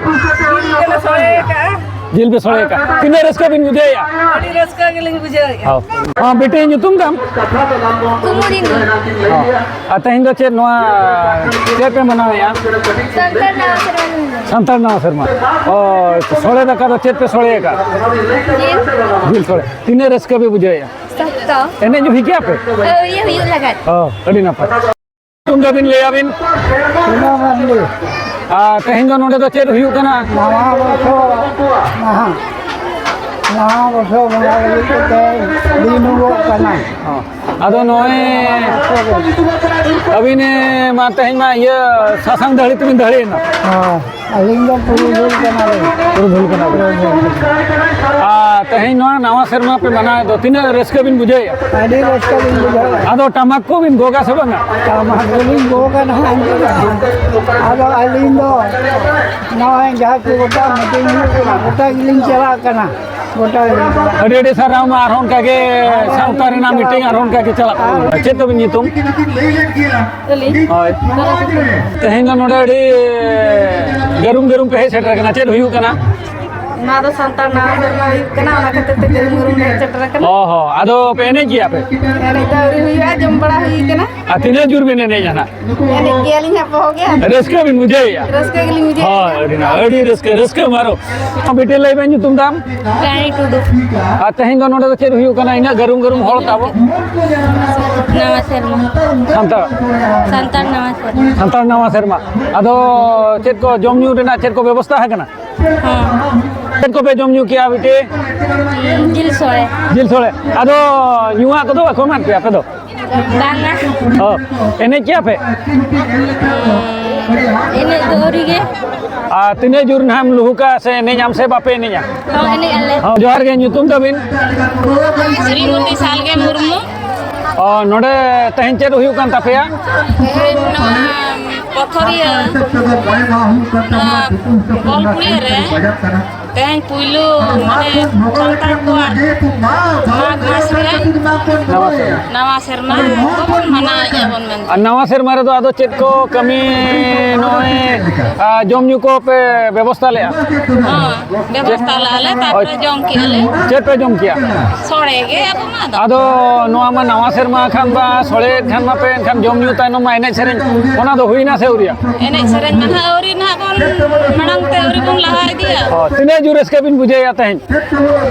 ᱡᱤᱞ ᱞᱮ ᱥᱚᱲᱮ ᱟᱠᱟᱫᱼᱟ᱾ ᱡᱤᱞ ᱯᱮ ᱥᱚᱲᱮ ᱟᱠᱟᱫᱼᱟ᱾ ᱛᱤᱱᱟᱹᱜ ᱨᱟᱹᱥᱠᱟᱹ ᱵᱤᱱ ᱵᱩᱡᱷᱟᱹᱣᱮᱫᱼᱟ? ᱟᱹᱰᱤ ᱨᱟᱹᱥᱠᱟᱹ ᱜᱮᱞᱤᱧ ᱵᱩᱡᱷᱟᱹᱣᱮᱫᱼᱟ᱾ ᱦᱚᱸ᱾ ᱦᱚᱸ, ᱵᱤᱴᱤ, ᱧᱩᱛᱩᱢ ᱛᱟᱢ? ᱠᱩᱢᱩᱫᱤᱱᱤ᱾ ᱦᱚᱸ᱾ ᱟᱨ ᱛᱮᱦᱮᱧ ᱫᱚ ᱪᱮᱫ ᱱᱚᱣᱟ, ᱪᱮᱫ ᱯᱮ ᱢᱟᱱᱟᱣᱮᱫᱼᱟ? ᱥᱟᱱᱛᱟᱲ ᱱᱟᱣᱟ ᱥᱮᱨᱢᱟ ᱞᱮ ᱢᱟᱱᱟᱣᱟ᱾ ᱥᱟᱱᱛᱟᱲ ᱱᱟᱣᱟ ᱥᱮᱨᱢᱟ᱾ ᱚ, ᱥᱚᱲᱮ ᱫᱟᱠᱟ ᱫᱚ ᱪᱮᱫ ᱯᱮ ᱥᱚᱲᱮ ᱟᱠᱟᱫ? ᱡᱤᱞ᱾ ᱡᱤᱞ ᱥᱚᱲᱮ᱾ ᱛᱤᱱᱟᱹᱜ ᱨᱟᱹᱥᱠᱟᱹ ᱯᱮ ᱵᱩᱡᱷᱟᱹᱣᱮᱫᱼᱟ? ᱥᱚᱠᱛᱚ᱾ ᱮᱱᱮᱡ ᱦᱩᱭ ᱠᱮᱜᱼᱟ ᱯᱮ? ᱦᱳᱭ, ᱤᱭᱟᱹ ᱦᱩᱭᱩᱜ ᱞᱟᱜᱟᱫ᱾ ᱚ, ᱟᱹᱰᱤ ᱱᱟᱯᱟᱭ᱾ ᱧᱩᱛᱩᱢ ᱛᱟᱵᱤᱱ ᱞᱟᱹᱭ ᱟᱵᱤᱱ? ᱥᱳᱱᱟ ᱢᱟᱱᱰᱤ᱾ ᱟᱨ ᱛᱮᱦᱮᱧ ᱫᱚ ᱱᱚᱰᱮ ᱫᱚ ᱪᱮᱫ ᱦᱩᱭᱩᱜ ᱠᱟᱱᱟ? ᱱᱟᱣᱟ ᱵᱚᱨᱥᱚ ᱢᱟᱦᱟ᱾ ᱱᱟᱣᱟ ᱵᱚᱨᱥᱚ ᱵᱚᱸᱜᱟ ᱞᱟᱹᱜᱤᱫ ᱛᱮ ᱛᱮᱦᱮᱧ ᱫᱤᱱ ᱦᱩᱭᱩᱜ ᱠᱟᱱᱟ᱾ ᱦᱚᱸ᱾ ᱟᱫᱚ ᱱᱚᱜᱼᱚᱭ ᱟᱹᱵᱤᱱ, ᱮ, ᱢᱟ ᱛᱮᱦᱮᱧ ᱢᱟ ᱤᱭᱟᱹ ᱥᱟᱥᱟᱝ ᱫᱟᱹᱦᱲᱤ ᱛᱮᱵᱤᱱ ᱫᱟᱹᱦᱲᱤᱭᱮᱱᱟ᱾ ᱦᱚᱸ᱾ ᱟᱹᱞᱤᱧ ᱫᱚ ᱯᱩᱨᱩᱫᱷᱩᱞ ᱠᱟᱱᱟᱞᱤᱧ᱾ ᱯᱩᱨᱩᱫᱷᱩᱞ ᱠᱟᱱᱟ ᱵᱤᱱ᱾ ᱯᱩᱨᱩᱫᱷᱩᱞ᱾ ᱟᱨ ᱛᱮᱦᱮᱧ ᱱᱚᱣᱟ ᱱᱟᱣᱟ ᱥᱮᱨᱢᱟ ᱯᱮ ᱢᱟᱱᱟᱣᱮᱫ ᱫᱚ, ᱛᱤᱱᱟᱹᱜ ᱨᱟᱹᱥᱠᱟᱹ ᱵᱤᱱ ᱵᱩᱡᱷᱟᱹᱣᱮᱫᱼᱟ? ᱟᱹᱰᱤ ᱨᱟᱹᱥᱠᱟᱹ ᱞᱤᱧ ᱵᱩᱡᱷᱟᱹᱣᱮᱫᱼᱟ᱾ ᱟᱫᱚ ᱴᱟᱢᱟᱠ ᱠᱚᱵᱤᱱ ᱜᱚᱜᱟ ᱥᱮ ᱵᱟᱝᱟ? ᱴᱟᱢᱟᱠ ᱫᱚᱞᱤᱧ ᱜᱚᱜᱟ ᱱᱟᱦᱟᱜ ᱮᱱᱛᱮ᱾ ᱟᱫᱚ ᱟᱹᱞᱤᱧ ᱫᱚ ᱱᱚᱜᱼᱚᱭ ᱡᱟᱦᱟᱸ ᱠᱚ ᱜᱚᱴᱟ meeting ᱦᱩᱭᱩᱜ ᱠᱟᱱᱟ, ᱜᱚᱴᱟ ᱜᱮᱞᱤᱧ ᱪᱟᱞᱟᱜ ᱠᱟᱱᱟ᱾ ᱜᱚᱴᱟ ᱜᱮᱞᱤᱧ ᱪᱟᱞᱟᱜ ᱠᱟᱱᱟ᱾ ᱟᱹᱰᱤ ᱟᱹᱰᱤ ᱥᱟᱨᱦᱟᱣ ᱢᱟ, ᱟᱨᱦᱚᱸ ᱚᱱᱠᱟ ᱜᱮ ᱥᱟᱶᱛᱟ ᱨᱮᱱᱟᱜ meeting ᱟᱨᱦᱚᱸ ᱚᱱᱠᱟ ᱜᱮ ᱪᱟᱞᱟᱜ ᱠᱟᱱᱟ᱾ ᱪᱮᱫ ᱛᱟᱵᱤᱱ ᱧᱩᱛᱩᱢ? ᱟᱹᱞᱤᱧ? ᱦᱳᱭ᱾ ᱛᱮᱦᱮᱧ ᱫᱚ ᱱᱚᱰᱮ ᱟᱹᱰᱤ ᱜᱟᱹᱨᱩᱢ ᱜᱟᱹᱨᱩᱢ ᱯᱮ ᱦᱮᱡ ᱥᱮᱴᱮᱨ ᱟᱠᱟᱱᱟ, ᱪᱮᱫ ᱦᱩᱭᱩᱜ ᱠᱟᱱᱟ? ᱱᱚᱣᱟ ᱫᱚ ᱥᱟᱱᱛᱟᱲ ᱱᱟᱣᱟ ᱥᱮᱨᱢᱟ ᱦᱩᱭᱩᱜ ᱠᱟᱱᱟ, ᱚᱱᱟ ᱠᱷᱟᱹᱛᱤᱨ ᱛᱮ ᱜᱟᱹᱨᱩᱢ ᱜᱟᱹᱨᱩᱢ ᱞᱮ ᱦᱮᱡ ᱥᱮᱴᱮᱨ ᱟᱠᱟᱱᱟ᱾ ᱚ ᱦᱚᱸ, ᱟᱫᱚ ᱯᱮ ᱮᱱᱮᱡ ᱜᱮᱭᱟ ᱯᱮ? ᱮᱱᱮᱡ ᱫᱚ ᱟᱹᱣᱨᱤ ᱦᱩᱭᱩᱜᱼᱟ, ᱡᱚᱢ ᱵᱟᱲᱟ ᱦᱩᱭ ᱠᱟᱱᱟ᱾ ᱟᱨ ᱛᱤᱱᱟᱹᱜ ᱡᱳᱨ ᱵᱤᱱ ᱮᱱᱮᱡᱟ ᱱᱟᱜ? ᱮᱱᱮᱡ ᱜᱮᱭᱟᱞᱤᱧ ᱦᱟᱸᱜ ᱵᱚᱦᱚᱜ ᱜᱮ᱾ ᱨᱟᱹᱥᱠᱟᱹ ᱵᱤᱱ ᱵᱩᱡᱷᱟᱹᱣᱮᱫᱼᱟ? ᱨᱟᱹᱥᱠᱟᱹ ᱜᱮᱞᱤᱧ ᱵᱩᱡᱷᱟᱹᱣᱮᱫᱼᱟ᱾ ᱦᱳᱭ, ᱟᱹᱰᱤ ᱱᱟ-, ᱟᱹᱰᱤ ᱨᱟᱹᱥᱠᱟᱹ, ᱨᱟᱹᱥᱠᱟᱹ ᱢᱟᱨᱚ᱾ ᱵᱤᱴᱤ, ᱞᱟᱹᱭ ᱵᱮᱱ ᱧᱩᱛᱩᱢ ᱛᱟᱢ? ᱨᱟᱱᱤ ᱴᱩᱰᱩ᱾ ᱟᱨ ᱛᱮᱦᱮᱧ ᱫᱚ ᱱᱚᱰᱮ ᱫᱚ ᱪᱮᱫ ᱦᱩᱭᱩᱜ ᱠᱟᱱᱟ? ᱤᱱᱟᱹᱜ ᱜᱟᱹᱨᱩᱢ ᱜᱟᱹᱨᱩᱢ ᱦᱚᱲ ᱛᱟᱵᱚ᱾ ᱱᱟᱣᱟ ᱥᱮᱨᱢᱟ᱾ ᱥᱟᱱᱛᱟᱲ᱾ ᱥᱟᱱᱛᱟᱲ ᱱᱟᱣᱟ ᱥᱮᱨᱢᱟ᱾ ᱥᱟᱱᱛᱟᱲ ᱱᱟᱣᱟ ᱥᱮᱨᱢᱟ᱾ ᱟᱫᱚ ᱪᱮᱫ ᱠᱚ ᱡᱚᱢ ᱧᱩ ᱨᱮᱱᱟᱜ ᱪᱮᱫ ᱠᱚ ᱵᱮᱵᱚᱥᱛᱷᱟ ᱟᱠᱟᱱᱟ? ᱦᱚᱸ᱾ ᱪᱮᱫ ᱠᱚᱯᱮ ᱡᱚᱢ ᱧᱩ ᱠᱮᱜᱼᱟ ᱵᱤᱴᱤ? ᱡᱤᱞ ᱥᱚᱲᱮ᱾ ᱡᱤᱞ ᱥᱚᱲᱮ᱾ ᱟᱫᱚ ᱧᱩᱣᱟᱜ ᱠᱚᱫᱚ ᱵᱟᱠᱚ ᱮᱢᱟᱫ ᱯᱮᱭᱟ ᱟᱯᱮ ᱫᱚ? ᱵᱟᱝᱟ᱾ ᱚ, ᱮᱱᱮᱡ ᱠᱮᱜᱼᱟ ᱯᱮ? ᱮᱱᱮᱡ ᱫᱚ ᱟᱹᱣᱨᱤ ᱜᱮ᱾ ᱟᱨ ᱛᱤᱱᱟᱹᱜ ᱡᱳᱨ ᱱᱟᱦᱟᱜ ᱮᱢ ᱞᱩᱦᱩᱠᱟ ᱥᱮ ᱮᱱᱮᱡ ᱟᱢ ᱥᱮ ᱵᱟᱯᱮ ᱮᱱᱮᱡᱼᱟ? ᱦᱚᱸ, ᱮᱱᱮᱡ ᱟᱞᱮ᱾ ᱦᱚᱸ, ᱡᱚᱦᱟᱨ ᱜᱮ, ᱧᱩᱛᱩᱢ ᱛᱟᱵᱤᱱ? ᱥᱨᱤᱢᱚᱛᱤ ᱥᱟᱞᱜᱮ ᱢᱩᱨᱢᱩ᱾ ᱚ, ᱱᱚᱰᱮ ᱛᱮᱦᱮᱧ ᱪᱮᱫ ᱦᱩᱭᱩᱜ ᱠᱟᱱ ᱛᱟᱯᱮᱭᱟ? ᱛᱮᱦᱮᱧ ᱱᱚᱣᱟ ᱯᱚᱛᱷᱚᱨᱤᱭᱟᱹ, ᱱᱚᱣᱟ ᱵᱚᱞ ᱠᱩᱲᱤᱭᱟᱹ ᱨᱮ ᱛᱮᱦᱮᱧ ᱯᱩᱭᱞᱩ, ᱢᱟᱱᱮ, ᱥᱟᱱᱛᱟᱲ ᱠᱚᱣᱟᱜ ᱢᱟᱜᱽ ᱢᱟᱥ ᱨᱮ ᱱᱟᱣᱟ ᱥᱮᱨᱢᱟ᱾ ᱱᱟᱣᱟ ᱥᱮᱨᱢᱟ ᱵᱚᱱ ᱢᱟᱱᱟᱣᱮᱫᱼᱟ ᱵᱚᱱ ᱢᱮᱱᱛᱮ᱾ ᱟᱨ ᱱᱟᱣᱟ ᱥᱮᱨᱢᱟ ᱨᱮᱫᱚ ᱟᱫᱚ ᱪᱮᱫ ᱠᱚ ᱠᱟᱹᱢᱤ, ᱱᱚᱜᱼᱚᱭ, ᱟ, ᱡᱚᱢ ᱧᱩ ᱠᱚ ᱯᱮ ᱵᱮᱵᱚᱥᱛᱷᱟ ᱞᱮᱫᱼᱟ? ᱦᱚᱸ, ᱵᱮᱵᱚᱥᱛᱷᱟ ᱞᱮᱫᱼᱟ ᱞᱮ, ᱛᱟᱨᱯᱚᱨᱮ ᱦᱳᱭ᱾ ᱡᱚᱢ ᱠᱮᱜᱼᱟ ᱞᱮ᱾ ᱪᱮᱫ ᱯᱮ ᱡᱚᱢ ᱠᱮᱜᱼᱟ? ᱥᱚᱲᱮ ᱜᱮ ᱟᱵᱚ ᱢᱟ ᱫᱚ᱾ ᱟᱫᱚ ᱱᱚᱣᱟ ᱢᱟ ᱱᱟᱣᱟ ᱥᱮᱨᱢᱟ ᱠᱷᱟᱱ ᱵᱟ ᱥᱚᱲᱮᱭᱮᱫ ᱠᱷᱟᱱ ᱢᱟᱯᱮ, ᱮᱱᱠᱷᱟᱱ ᱡᱚᱢ ᱧᱩ ᱛᱟᱭᱱᱚᱢ ᱢᱟ ᱮᱱᱮᱡ ᱥᱮᱨᱮᱧ, ᱚᱱᱟ ᱫᱚ ᱦᱩᱭᱱᱟ ᱥᱮ ᱟᱹᱣᱨᱤᱭᱟ? ᱮᱱᱮᱡ ᱥᱮᱨᱮᱧ ᱢᱟ ᱱᱟᱦᱟᱜ ᱟᱹᱣᱨᱤ, ᱱᱟᱦᱟᱜ ᱵᱚᱱ ᱢᱟᱲᱟᱝ ᱛᱮ ᱟᱹᱣᱨᱤ ᱵᱚᱱ ᱞᱟᱦᱟ ᱤᱫᱤᱭᱟ᱾ ᱚ, ᱛᱤᱱᱟᱹᱜ ᱡᱳᱨ ᱨᱟᱹᱥᱠᱟᱹ ᱵᱤᱱ ᱵᱩᱡᱷᱟᱹᱣᱮᱫᱼᱟ ᱛᱮᱦᱮᱧ?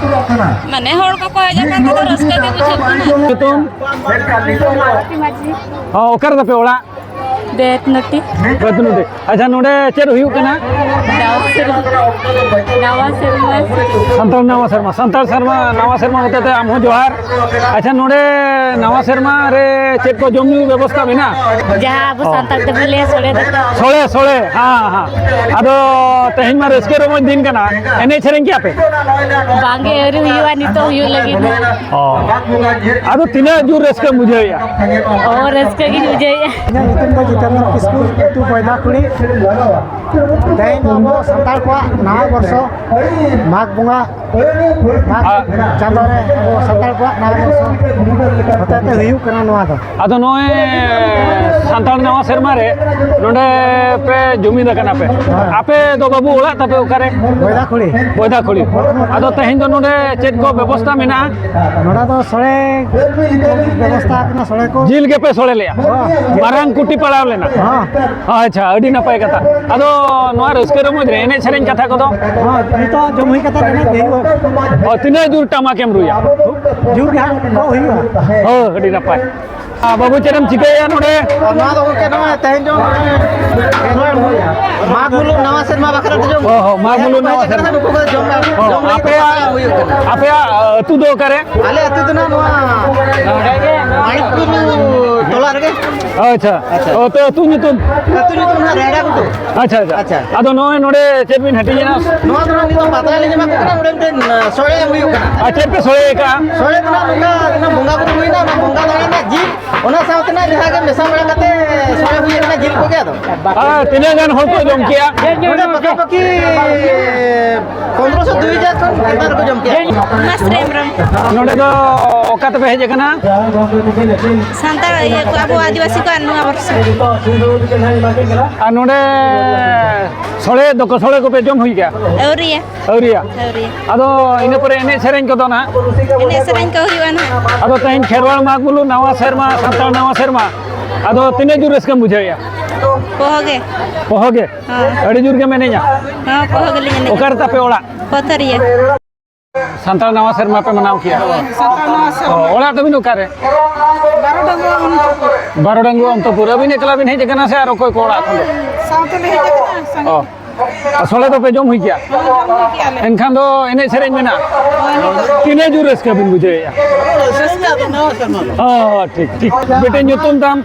ᱢᱟᱱᱮ ᱦᱚᱲ ᱠᱚᱠᱚ ᱦᱮᱡ ᱟᱠᱟᱱ ᱛᱮᱫᱚ ᱨᱟᱹᱥᱠᱟᱹ ᱜᱮ ᱵᱩᱡᱷᱟᱹᱜ ᱠᱟᱱᱟ᱾ ᱧᱩᱛᱩᱢ? ᱦᱚᱸ, ᱚᱠᱟ ᱨᱮ ᱛᱟᱯᱮ ᱚᱲᱟᱜ? ᱵᱮᱛᱱᱚᱴᱤ᱾ ᱵᱮᱛᱱᱚᱴᱤ᱾ ᱟᱪᱪᱷᱟ, ᱱᱚᱰᱮ ᱪᱮᱫ ᱦᱩᱭᱩᱜ ᱠᱟᱱᱟ? ᱱᱟᱣᱟ ᱥᱮᱨᱢᱟ᱾ ᱱᱟᱣᱟ ᱥᱮᱨᱢᱟ᱾ ᱥᱟᱱᱛᱟᱲ ᱱᱟᱣᱟ ᱥᱮᱨᱢᱟ, ᱥᱟᱱᱛᱟᱲ ᱥᱮᱨᱢᱟ, ᱱᱟᱣᱟ ᱥᱮᱨᱢᱟ ᱦᱚᱛᱮᱛᱮ ᱟᱢ ᱦᱚᱸ ᱡᱚᱦᱟᱨ᱾ ᱟᱪᱪᱷᱟ, ᱱᱚᱰᱮ ᱱᱟᱣᱟ ᱥᱮᱨᱢᱟ ᱨᱮ ᱪᱮᱫ ᱠᱚ ᱡᱚᱢ ᱧᱩ ᱵᱮᱵᱚᱥᱛᱟ ᱢᱮᱱᱟᱜᱼᱟ? ᱡᱟᱦᱟᱸ ᱟᱵᱚ ᱚ᱾ ᱥᱟᱱᱛᱟᱲ ᱛᱮᱵᱚᱱ ᱞᱟᱹᱭᱟ ᱥᱚᱲᱮ ᱫᱟᱠᱟ᱾ ᱥᱚᱲᱮ, ᱥᱚᱲᱮ, ᱦᱮᱸ, ᱦᱮᱸ᱾ ᱟᱫᱚ ᱛᱮᱦᱮᱧ ᱢᱟ ᱨᱟᱹᱥᱠᱟᱹ ᱨᱚᱢᱚᱡᱽ ᱫᱤᱱ ᱠᱟᱱᱟ, ᱮᱱᱮᱡ ᱥᱮᱨᱮᱧ ᱠᱮᱜᱼᱟ ᱯᱮ? ᱵᱟᱝᱜᱮ, ᱟᱹᱣᱨᱤ ᱦᱩᱭᱩᱜᱼᱟ, ᱱᱤᱛᱚᱜ ᱦᱩᱭᱩᱜ ᱞᱟᱹᱜᱤᱫ ᱱᱟᱦᱟᱜ᱾ ᱚ᱾ ᱟᱫᱚ ᱛᱤᱱᱟᱹᱜ ᱡᱳᱨ ᱨᱟᱹᱥᱠᱟᱹᱢ ᱵᱩᱡᱷᱟᱹᱣᱮᱫᱼᱟ? ᱚ, ᱨᱟᱹᱥᱠᱟᱹ ᱜᱤᱧ ᱵᱩᱡᱷᱟᱹᱣᱮᱫᱼᱟ᱾ ᱤᱧᱟᱹᱜ ᱧᱩᱛᱩᱢ ᱫᱚ ᱡᱤᱛᱮᱱ ᱠᱤᱥᱠᱩ, ᱟᱹᱛᱩ ᱵᱚᱭᱫᱟᱠᱷᱩᱲᱤ᱾ ᱛᱮᱦᱮᱧ ᱫᱚ ᱟᱵᱚ ᱥᱟᱱᱛᱟᱲ ᱠᱚᱣᱟᱜ ᱱᱟᱣᱟ ᱵᱚᱨᱥᱚ, ᱢᱟᱜᱽ ᱵᱚᱸᱜᱟ, ᱢᱟᱜᱽ ᱟᱨ ᱪᱟᱸᱫᱳ ᱨᱮ ᱟᱵᱚ ᱥᱟᱱᱛᱟᱲ ᱠᱚᱣᱟᱜ ᱱᱟᱣᱟ ᱵᱚᱨᱥᱚ ᱦᱚᱛᱮᱛᱮ ᱦᱩᱭᱩᱜ ᱠᱟᱱᱟ ᱱᱚᱣᱟ ᱫᱚ᱾ ᱟᱫᱚ ᱱᱚᱜᱼᱚᱭ ᱥᱟᱱᱛᱟᱲ ᱱᱟᱣᱟ ᱥᱮᱨᱢᱟ ᱨᱮ ᱱᱚᱰᱮ ᱯᱮ ᱡᱩᱢᱤᱫ ᱟᱠᱟᱱᱟ ᱯᱮ᱾ ᱦᱮᱸ᱾ ᱟᱯᱮ ᱫᱚ ᱵᱟᱹᱵᱩ ᱚᱲᱟᱜ ᱛᱟᱯᱮ ᱚᱠᱟᱨᱮ? ᱵᱚᱭᱫᱟᱠᱷᱩᱲᱤ᱾ ᱵᱚᱭᱫᱟᱠᱷᱩᱲᱤ᱾ ᱟᱫᱚ ᱛᱮᱦᱮᱧ ᱫᱚ ᱱᱚᱰᱮ ᱪᱮᱫ ᱠᱚ ᱵᱮᱵᱚᱥᱛᱟ ᱢᱮᱱᱟᱜᱼᱟ? ᱱᱚᱰᱮ ᱫᱚ ᱥᱚᱲᱮ ᱠᱚ ᱵᱮᱵᱚᱥᱛᱟ ᱟᱠᱟᱱᱟ, ᱥᱚᱲᱮ ᱠᱚ᱾ ᱡᱤᱞ ᱜᱮᱯᱮ ᱥᱚᱲᱮ ᱞᱮᱜᱼᱟ? ᱦᱚᱸ᱾ ᱢᱟᱨᱟᱝ ᱠᱩᱴᱤ ᱯᱟᱲᱟᱣ ᱞᱮᱱᱟ? ᱦᱚᱸ᱾ ᱟᱪᱪᱷᱟ, ᱟᱹᱰᱤ ᱱᱟᱯᱟᱭ ᱠᱟᱛᱷᱟ᱾ ᱟᱫᱚ ᱱᱚᱣᱟ ᱨᱟᱹᱥᱠᱟᱹ ᱨᱚᱢᱚᱡᱽ ᱨᱮ ᱮᱱᱮᱡ ᱥᱮᱨᱮᱧ ᱠᱟᱛᱷᱟ ᱠᱚᱫᱚ? ᱦᱚᱸ, ᱱᱤᱛᱚᱜ ᱡᱚᱢ ᱦᱩᱭ ᱠᱟᱛᱮ ᱮᱱᱮᱡ ᱜᱮ ᱦᱩᱭᱩᱜᱼᱟ᱾ ᱚ, ᱛᱤᱱᱟᱹᱜ ᱡᱳᱨ ᱴᱟᱢᱟᱠᱮᱢ ᱨᱩᱭᱟ? ᱡᱳᱨ ᱜᱮ ᱦᱟᱸᱜ ᱜᱚᱜ ᱦᱩᱭᱩᱜᱼᱟ᱾ ᱦᱳᱭ, ᱟᱹᱰᱤ ᱱᱟᱯᱟᱭ᱾ ᱟᱨ ᱵᱟᱹᱵᱩ, ᱪᱮᱫ ᱮᱢ ᱪᱤᱠᱟᱹᱭᱮᱫᱼᱟ ᱱᱚᱰᱮ? ᱟᱨ ᱱᱚᱣᱟ ᱫᱚ ᱜᱚᱢᱠᱮ, ᱱᱚᱜᱼᱚᱭ ᱛᱮᱦᱮᱧ ᱡᱚᱢ, ᱢᱟᱜᱽ ᱢᱩᱞᱩᱜ ᱱᱟᱣᱟ ᱥᱮᱨᱢᱟ ᱵᱟᱠᱷᱨᱟ ᱛᱮ ᱡᱚᱢ᱾ ᱚ ᱦᱚᱸ, ᱢᱟᱜᱽ ᱢᱩᱞᱩᱜ ᱱᱟᱣᱟ ᱥᱮᱨᱢᱟ᱾ ᱱᱩᱠᱩ ᱠᱚ ᱡᱚᱢ ᱮᱫᱟ᱾ ᱚ, ᱡᱚᱢ ᱞᱟᱹᱜᱤᱫ ᱟᱯᱮᱭᱟᱜ, ᱵᱟᱠᱷᱨᱟ ᱦᱩᱭᱩᱜ ᱠᱟᱱᱟ᱾ ᱟᱯᱮᱭᱟᱜ ᱟᱹᱛᱩ ᱫᱚ ᱚᱠᱟᱨᱮ? ᱟᱞᱮ ᱟᱹᱛᱩ ᱫᱚ ᱱᱟᱜ ᱱᱚᱣᱟ ᱢᱟᱱᱤᱠᱯᱩᱨ ᱴᱚᱞᱟ ᱨᱮᱜᱮ᱾ ᱟᱪᱪᱷᱟ᱾ ᱟᱪᱪᱷᱟ᱾ ᱚ, ᱟᱯᱮ ᱟᱹᱛᱩ ᱧᱩᱛᱩᱢ? ᱟᱹᱛᱩ ᱧᱩᱛᱩᱢ ᱱᱟᱜ ᱨᱟᱭᱰᱟ ᱜᱷᱩᱴᱩ᱾ ᱟᱪᱪᱷᱟ, ᱟᱪᱪᱷᱟ᱾ ᱟᱪᱪᱷᱟ᱾ ᱟᱫᱚ ᱱᱚᱜᱼᱚᱭ ᱱᱚᱰᱮ ᱪᱮᱫ ᱵᱤᱱ ᱦᱟᱹᱴᱤᱧ ᱮᱫᱟ? ᱱᱚᱣᱟ ᱫᱚ ᱱᱟᱜ ᱱᱤᱛᱚᱜ ᱯᱟᱛᱲᱟ ᱞᱤᱧ ᱮᱢᱟ ᱠᱚ ᱠᱟᱱᱟ, ᱱᱚᱰᱮ ᱢᱤᱫᱴᱮᱱ, ᱟᱸ, ᱥᱚᱲᱮ ᱮᱢ ᱦᱩᱭᱩᱜ ᱠᱟᱱᱟ᱾ ᱟᱨ ᱪᱮᱫ ᱯᱮ ᱥᱚᱲᱮ ᱟᱠᱟᱜᱼᱟ? ᱥᱚᱲᱮ ᱫᱚ ᱱᱟᱜ ᱱᱚᱝᱠᱟ, ᱚᱱᱟ ᱵᱚᱸᱜᱟ ᱵᱩᱨᱩ ᱦᱩᱭᱱᱟ, ᱚᱱᱟ ᱵᱚᱸᱜᱟ ᱫᱟᱲᱮ ᱨᱮᱱᱟᱜ ᱡᱤᱞ, ᱚᱱᱟ ᱥᱟᱶᱛᱮ ᱱᱟᱜ ᱡᱟᱦᱟᱸ ᱜᱮ ᱢᱮᱥᱟ ᱵᱟᱲᱟ ᱠᱟᱛᱮ ᱥᱚᱲᱮ ᱦᱩᱭ ᱟᱠᱟᱱᱟ, ᱡᱤᱞ ᱠᱚᱜᱮ ᱟᱫᱚ᱾ ᱟᱨ ᱛᱤᱱᱟᱹᱜ ᱜᱟᱱ ᱦᱚᱲ ᱠᱚ ᱡᱚᱢ ᱠᱮᱜᱼᱟ? ᱱᱚᱰᱮ ᱯᱟᱠᱟᱯᱟᱠᱤ ᱯᱚᱱᱫᱽᱨᱚᱥᱚ ᱫᱩ ᱦᱟᱡᱟᱨ ᱠᱷᱚᱱ ᱪᱮᱛᱟᱱ ᱨᱮᱠᱚ ᱡᱚᱢ ᱠᱮᱜᱼᱟ᱾ ᱢᱟᱥᱨᱤ ᱦᱮᱢᱵᱨᱚᱢ᱾ ᱱᱚᱰᱮ ᱫᱚ ᱚᱠᱟ ᱛᱮᱯᱮ ᱦᱮᱡ ᱟᱠᱟᱱᱟ? ᱥᱟᱱᱛᱟᱲ ᱤᱭᱟᱹ ᱠᱚ, ᱟᱵᱚ ᱟᱹᱫᱤᱵᱟᱹᱥᱤ ᱠᱚᱣᱟᱜ ᱱᱚᱣᱟ ᱵᱚᱨᱥᱚ᱾ ᱟᱨ ᱱᱚᱰᱮ ᱥᱚᱲᱮ ᱫᱚᱠᱚ, ᱥᱚᱲᱮ ᱠᱚᱯᱮ ᱡᱚᱢ ᱦᱩᱭ ᱠᱮᱜᱼᱟ? ᱟᱹᱣᱨᱤᱭᱟ᱾ ᱟᱹᱣᱨᱤᱭᱟ? ᱟᱹᱣᱨᱤᱭᱟ᱾ ᱟᱫᱚ ᱤᱱᱟᱹ ᱯᱚᱨᱮ ᱮᱱᱮᱡ ᱥᱮᱨᱮᱧ ᱠᱚᱫᱚ ᱱᱟᱦᱟᱜ? ᱮᱱᱮᱡ ᱥᱮᱨᱮᱧ ᱠᱚ ᱦᱩᱭᱩᱜᱼᱟ ᱱᱟᱦᱟᱜ᱾ ᱟᱫᱚ ᱛᱮᱦᱮᱧ ᱠᱷᱮᱨᱣᱟᱲ ᱢᱟᱜᱽ ᱢᱩᱞᱩᱜ ᱱᱟᱣᱟ ᱥᱮᱨᱢᱟ, ᱥᱟᱱᱛᱟᱲ ᱱᱟᱣᱟ ᱥᱮᱨᱢᱟ, ᱟᱫᱚ ᱛᱤᱱᱟᱹᱜ ᱡᱳᱨ ᱨᱟᱹᱥᱠᱟᱹᱢ ᱵᱩᱡᱷᱟᱹᱣᱮᱫᱼᱟ? ᱯᱚᱦᱚ ᱜᱮ᱾ ᱯᱚᱦᱚ ᱜᱮ? ᱦᱮᱸ᱾ ᱟᱹᱰᱤ ᱡᱳᱨ ᱜᱮᱢ ᱮᱱᱮᱡᱼᱟ? ᱦᱮᱸ, ᱯᱚᱦᱚ ᱜᱮᱞᱤᱧ ᱮᱱᱮᱡᱼᱟ᱾ ᱚᱠᱟᱨᱮ ᱛᱟᱯᱮ ᱚᱲᱟᱜ? ᱯᱟᱹᱛᱷᱟᱹᱨᱤᱭᱟᱹ᱾ ᱥᱟᱱᱛᱟᱲ ᱱᱟᱣᱟ ᱥᱮᱨᱢᱟ ᱯᱮ ᱢᱟᱱᱟᱣ ᱠᱮᱜᱼᱟ? ᱦᱳᱭ, ᱥᱟᱱᱛᱟᱲ ᱱᱟᱣᱟ ᱥᱮᱨᱢᱟ᱾ ᱚ, ᱚᱲᱟᱜ ᱛᱟᱹᱵᱤᱱ ᱚᱠᱟᱨᱮ? ᱵᱟᱨᱚ ᱰᱟᱸᱜᱩᱣᱟ ᱚᱱᱛᱚᱯᱩᱨ᱾ ᱵᱟᱨᱚ ᱰᱟᱸᱜᱩᱣᱟ ᱚᱱᱛᱚᱯᱩᱨ᱾ ᱟᱹᱵᱤᱱ ᱮᱠᱞᱟ ᱵᱤᱱ ᱦᱮᱡ ᱟᱠᱟᱱᱟ ᱥᱮ ᱟᱨ ᱚᱠᱚᱭ ᱠᱚ ᱚᱲᱟᱜ ᱠᱷᱚᱱ ᱫᱚ? ᱥᱟᱶᱛᱮ ᱞᱮ ᱦᱮᱡ ᱟᱠᱟᱱᱟ, ᱥᱟᱸᱜᱮ᱾ ᱚ᱾ ᱟᱨ ᱥᱚᱲᱮ ᱫᱚᱯᱮ ᱡᱚᱢ ᱦᱩᱭ ᱠᱮᱜᱼᱟ? ᱦᱚᱸ, ᱡᱚᱢ ᱦᱩᱭ ᱠᱮᱜᱼᱟ ᱞᱮ᱾ ᱮᱱᱠᱷᱟᱱ ᱫᱚ ᱮᱱᱮᱡ ᱥᱮᱨᱮᱧ ᱢᱮᱱᱟᱜᱼᱟ? ᱦᱳᱭ, ᱱᱤᱛᱚᱜ᱾ ᱛᱤᱱᱟᱹᱜ ᱡᱳᱨ ᱨᱟᱹᱥᱠᱟᱹ ᱵᱤᱱ ᱵᱩᱡᱷᱟᱹᱣᱮᱫᱼᱟ? ᱨᱟᱹᱥᱠᱟᱹ ᱫᱚ ᱱᱟᱣᱟ ᱥᱮᱨᱢᱟ ᱫᱚ᱾ ᱚ, ᱴᱷᱤᱠ, ᱴᱷᱤᱠ᱾ ᱵᱮᱴᱮ, ᱧᱩᱛᱩᱢ ᱛᱟᱢ?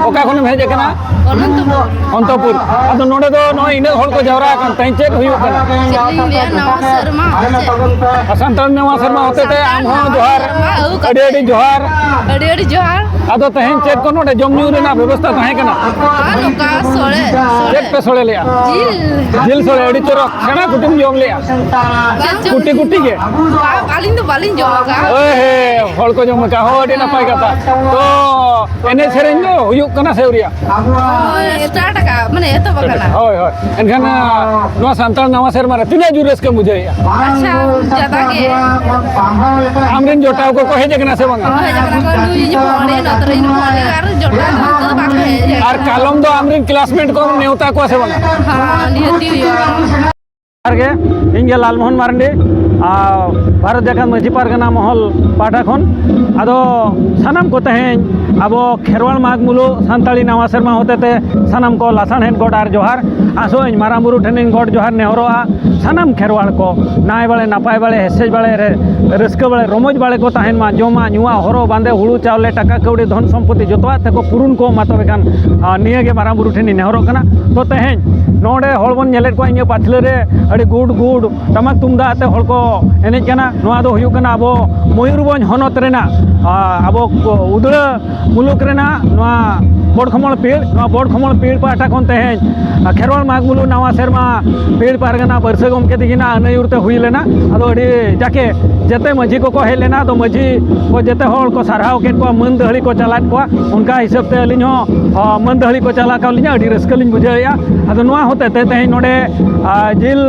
ᱚᱠᱟ ᱠᱷᱚᱱᱮᱢ ᱦᱮᱡ ᱟᱠᱟᱱᱟ? ᱚᱱᱚᱱᱛᱚᱯᱩᱨ᱾ ᱚᱱᱛᱚᱯᱩᱨ᱾ ᱟᱫᱚ ᱱᱚᱰᱮ ᱫᱚ ᱱᱚᱜᱼᱚᱭ ᱤᱱᱟᱹᱜ ᱦᱚᱲ ᱠᱚ ᱡᱟᱣᱨᱟ ᱟᱠᱟᱱ, ᱛᱮᱦᱮᱧ ᱪᱮᱫ ᱦᱩᱭᱩᱜ ᱠᱟᱱᱟ? ᱪᱮᱫ ᱞᱤᱧ ᱞᱟᱹᱭᱟ, ᱱᱟᱣᱟ ᱥᱮᱨᱢᱟ ᱪᱮᱫ? ᱥᱟᱱᱛᱟᱲ ᱱᱟᱣᱟ ᱥᱮᱨᱢᱟ ᱦᱚᱛᱮᱛᱮ ᱟᱢ ᱦᱚᱸ ᱡᱚᱦᱟᱨ᱾ ᱥᱮᱨᱢᱟ ᱟᱹᱜᱩ ᱠᱟᱛᱮ ᱟᱹᱰᱤ ᱟᱹᱰᱤ ᱡᱚᱦᱟᱨ᱾ ᱟᱹᱰᱤ ᱟᱹᱰᱤ ᱡᱚᱦᱟᱨ᱾ ᱟᱫᱚ ᱛᱮᱦᱮᱧ ᱪᱮᱫ ᱠᱚ ᱱᱚᱰᱮ ᱡᱚᱢ ᱧᱩ ᱨᱮᱱᱟᱜ ᱵᱮᱵᱚᱥᱛᱷᱟ ᱛᱟᱦᱮᱸ ᱠᱟᱱᱟ? ᱟᱨ ᱱᱚᱝᱠᱟ ᱥᱚᱲᱮ, ᱥᱚᱲᱮ᱾ ᱪᱮᱫ ᱯᱮ ᱥᱚᱲᱮ ᱞᱮᱜᱼᱟ? ᱡᱤᱞ᱾ ᱡᱤᱞ ᱥᱚᱲᱮ, ᱟᱹᱰᱤ ᱪᱚᱨᱚᱠ᱾ ᱥᱮᱬᱟ ᱠᱩᱴᱤᱢ ᱡᱚᱢ ᱞᱮᱜᱼᱟ? ᱵᱟᱝ ᱪᱚ᱾ ᱠᱩᱴᱤ ᱠᱩᱴᱤ ᱜᱮ? ᱵᱟᱝ, ᱟᱹᱞᱤᱧ ᱫᱚ ᱵᱟᱹᱞᱤᱧ ᱡᱚᱢ ᱟᱠᱟᱫᱼᱟ᱾ ᱳᱭ ᱦᱮ, ᱦᱚᱲ ᱠᱚ ᱡᱚᱢ ᱟᱠᱟᱫ, ᱦᱚᱸ, ᱟᱹᱰᱤ ᱱᱟᱯᱟᱭ ᱠᱟᱛᱷᱟ᱾ ᱛᱚ, ᱮᱱᱮᱡ ᱥᱮᱨᱮᱧ ᱫᱚ ᱦᱩᱭᱩᱜ ᱠᱟᱱᱟ ᱥᱮ ᱟᱹᱣᱨᱤᱭᱟ? ᱦᱳᱭ, start ᱟᱠᱟᱫ, ᱢᱟᱱᱮ ᱮᱛᱚᱦᱚᱵ ᱟᱠᱟᱱᱟ᱾ ᱦᱳᱭ, ᱦᱳᱭ᱾ ᱮᱱᱠᱷᱟᱱ, ᱟ, ᱱᱚᱣᱟ ᱥᱟᱱᱛᱟᱲ ᱱᱟᱣᱟ ᱥᱮᱨᱢᱟ ᱨᱮ ᱛᱤᱱᱟᱹᱜ ᱡᱳᱨ ᱨᱟᱹᱥᱠᱟᱹᱢ ᱵᱩᱡᱷᱟᱹᱣᱮᱫᱼᱟ? ᱟᱪᱪᱷᱟ, ᱡᱟᱫᱟ ᱜᱮ᱾ ᱟᱢᱨᱮᱱ ᱡᱚᱴᱟᱣ ᱠᱚᱠᱚ ᱦᱮᱡ ᱟᱠᱟᱱᱟ ᱥᱮ ᱵᱟᱝᱟ? ᱦᱳᱭ, ᱦᱮᱡ ᱟᱠᱟᱱᱟ ᱠᱚ, ᱱᱩᱭ ᱤᱧ ᱦᱚᱸ ᱚᱸᱰᱮ, ᱱᱚᱛᱮ ᱨᱮ ᱤᱧ ᱦᱚᱸ ᱚᱸᱰᱮ, ᱟᱨ ᱡᱚᱴᱟᱣ ᱫᱚ ᱱᱚᱛᱮ ᱫᱚ ᱵᱟᱠᱚ ᱦᱮᱡ ᱟᱠᱟᱱᱟ᱾ ᱟᱨ ᱠᱟᱞᱚᱢ ᱫᱚ ᱟᱢᱨᱮᱱ classmate ᱠᱚᱢ ᱱᱮᱣᱛᱟ ᱠᱚᱣᱟ ᱥᱮ ᱵᱟᱝᱟ? ᱦᱮᱸ, ᱱᱤᱦᱟᱹᱛᱤ ᱦᱩᱭᱩᱜᱼᱟ᱾ ᱡᱚᱦᱟᱨ ᱜᱮ, ᱤᱧ ᱜᱮ ᱞᱟᱞᱢᱳᱦᱚᱱ ᱢᱟᱨᱟᱱᱰᱤ, ᱟᱨ ᱵᱷᱟᱨᱚᱛ ᱡᱟᱠᱟᱛ ᱢᱟᱹᱡᱷᱤ ᱯᱟᱨᱜᱟᱱᱟ ᱢᱚᱦᱚᱞ ᱯᱟᱦᱴᱟ ᱠᱷᱚᱱ᱾ ᱟᱫᱚ ᱥᱟᱱᱟᱢ ᱠᱚ ᱛᱮᱦᱮᱧ ᱟᱵᱚ ᱠᱷᱮᱨᱣᱟᱲ ᱢᱟᱜᱽ ᱢᱩᱞᱩᱜ ᱥᱟᱱᱛᱟᱲᱤ ᱱᱟᱣᱟ ᱥᱮᱨᱢᱟ ᱦᱚᱛᱮᱛᱮ ᱥᱟᱱᱟᱢ ᱠᱚ ᱞᱟᱥᱟᱲᱦᱮᱫ ᱜᱚᱰ ᱟᱨ ᱡᱚᱦᱟᱨ᱾ ᱟᱥᱚᱜ ᱟᱹᱧ ᱢᱟᱨᱟᱝ ᱵᱩᱨᱩ ᱴᱷᱮᱱᱤᱧ ᱜᱚᱰ ᱡᱚᱦᱟᱨ ᱱᱮᱦᱚᱨᱚᱜᱼᱟ, ᱥᱟᱱᱟᱢ ᱠᱷᱮᱨᱣᱟᱲ ᱠᱚ ᱱᱟᱭ ᱵᱟᱲᱮ, ᱱᱟᱯᱟᱭ ᱵᱟᱲᱮ, ᱦᱮᱥᱮᱡ ᱵᱟᱲᱮ ᱨᱮ, ᱨᱟᱹᱥᱠᱟᱹ ᱵᱟᱲᱮ, ᱨᱚᱢᱚᱡᱽ ᱵᱟᱲᱮ ᱠᱚ ᱛᱟᱦᱮᱱ ᱢᱟ, ᱡᱚᱢᱟᱜ, ᱧᱩᱣᱟᱜ, ᱦᱚᱨᱚᱜ, ᱵᱟᱸᱫᱮ, ᱦᱩᱲᱩ, ᱪᱟᱣᱞᱮ, ᱴᱟᱠᱟ, ᱠᱟᱹᱣᱰᱤ, ᱫᱷᱚᱱ, ᱥᱚᱢᱯᱚᱛᱤ ᱡᱚᱛᱚᱣᱟᱜ ᱛᱮᱠᱚ ᱯᱩᱨᱩᱱ ᱠᱚᱜ ᱢᱟ᱾ ᱛᱚᱵᱮ ᱠᱷᱟᱱ, ᱟᱨ ᱱᱤᱭᱟᱹ ᱜᱮ ᱢᱟᱨᱟᱝ ᱵᱩᱨᱩ ᱴᱷᱮᱱᱤᱧ ᱱᱮᱦᱚᱨᱚᱜ ᱠᱟᱱᱟ᱾ ᱛᱚ, ᱛᱮᱦᱮᱧ ᱱᱚᱰᱮ ᱦᱚᱲ ᱵᱚᱱ ᱧᱮᱞᱮᱫ ᱠᱚᱣᱟ, ᱤᱧᱟᱹᱜ ᱯᱟᱪᱷᱞᱟᱹ ᱨᱮ ᱟᱹᱰᱤ ᱜᱩᱰ ᱜᱩᱰ ᱴᱟᱢᱟᱠ ᱛᱩᱢᱫᱟᱜ ᱟᱛᱮ ᱦᱚᱲ ᱠᱚ ᱮᱱᱮᱡ ᱠᱟᱱᱟ᱾ ᱱᱚᱣᱟ ᱫᱚ ᱦᱩᱭᱩᱜ ᱠᱟᱱᱟ ᱟᱵᱚ ᱢᱚᱭᱩᱨᱵᱷᱚᱸᱡᱽ ᱦᱚᱱᱚᱛ ᱨᱮᱱᱟᱜ, ᱟ, ᱟᱵᱚ ᱠᱚ ᱩᱫᱽᱲᱟᱹ ᱢᱩᱞᱩᱠ ᱨᱮᱱᱟᱜ ᱱᱚᱣᱟ ᱵᱚᱰᱠᱷᱚᱢᱚᱲ ᱯᱤᱲ, ᱱᱚᱣᱟ ᱵᱚᱰᱠᱷᱚᱢᱚᱲ ᱯᱤᱲ ᱯᱟᱦᱴᱟ ᱠᱷᱚᱱ ᱛᱮᱦᱮᱧ ᱠᱷᱮᱨᱣᱟᱲ ᱢᱟᱜᱽ ᱢᱩᱞᱩᱜ ᱱᱟᱣᱟ ᱥᱮᱨᱢᱟ ᱯᱤᱲ ᱯᱟᱨᱜᱟᱱᱟ ᱵᱟᱹᱨᱥᱟᱹ ᱜᱚᱢᱠᱮ ᱛᱤᱠᱤᱱᱟᱜ ᱟᱹᱱᱟᱹᱭᱩᱨ ᱛᱮ ᱦᱩᱭ ᱞᱮᱱᱟ᱾ ᱟᱫᱚ ᱟᱹᱰᱤ ᱡᱟᱠᱮ ᱡᱮᱛᱮ ᱢᱟᱹᱡᱷᱤ ᱠᱚᱠᱚ ᱦᱮᱡ ᱞᱮᱱᱟ, ᱟᱫᱚ ᱢᱟᱹᱡᱷᱤ ᱠᱚ ᱡᱮᱛᱮ ᱦᱚᱲ ᱠᱚ ᱥᱟᱨᱦᱟᱣ ᱠᱮᱫ ᱠᱚᱣᱟ, ᱢᱟᱹᱱ ᱫᱟᱹᱦᱲᱤ ᱠᱚ ᱪᱟᱞᱟᱫ ᱠᱚᱣᱟ᱾ ᱚᱱᱠᱟ ᱦᱤᱥᱟᱹᱵ ᱛᱮ ᱟᱹᱞᱤᱧ ᱦᱚᱸ, ᱟ, ᱢᱟᱹᱱ ᱫᱟᱹᱦᱲᱤ ᱠᱚ ᱪᱟᱞᱟᱣ ᱠᱟᱜ ᱞᱤᱧᱟ, ᱟᱹᱰᱤ ᱨᱟᱹᱥᱠᱟᱹ ᱞᱤᱧ ᱵᱩᱡᱷᱟᱹᱣᱮᱫᱼᱟ᱾ ᱟᱫᱚ ᱱᱚᱣᱟ ᱦᱚᱛᱮ ᱛᱮ ᱛᱮᱦᱮᱧ ᱱᱚᱰᱮ, ᱟ, ᱡᱤᱞ,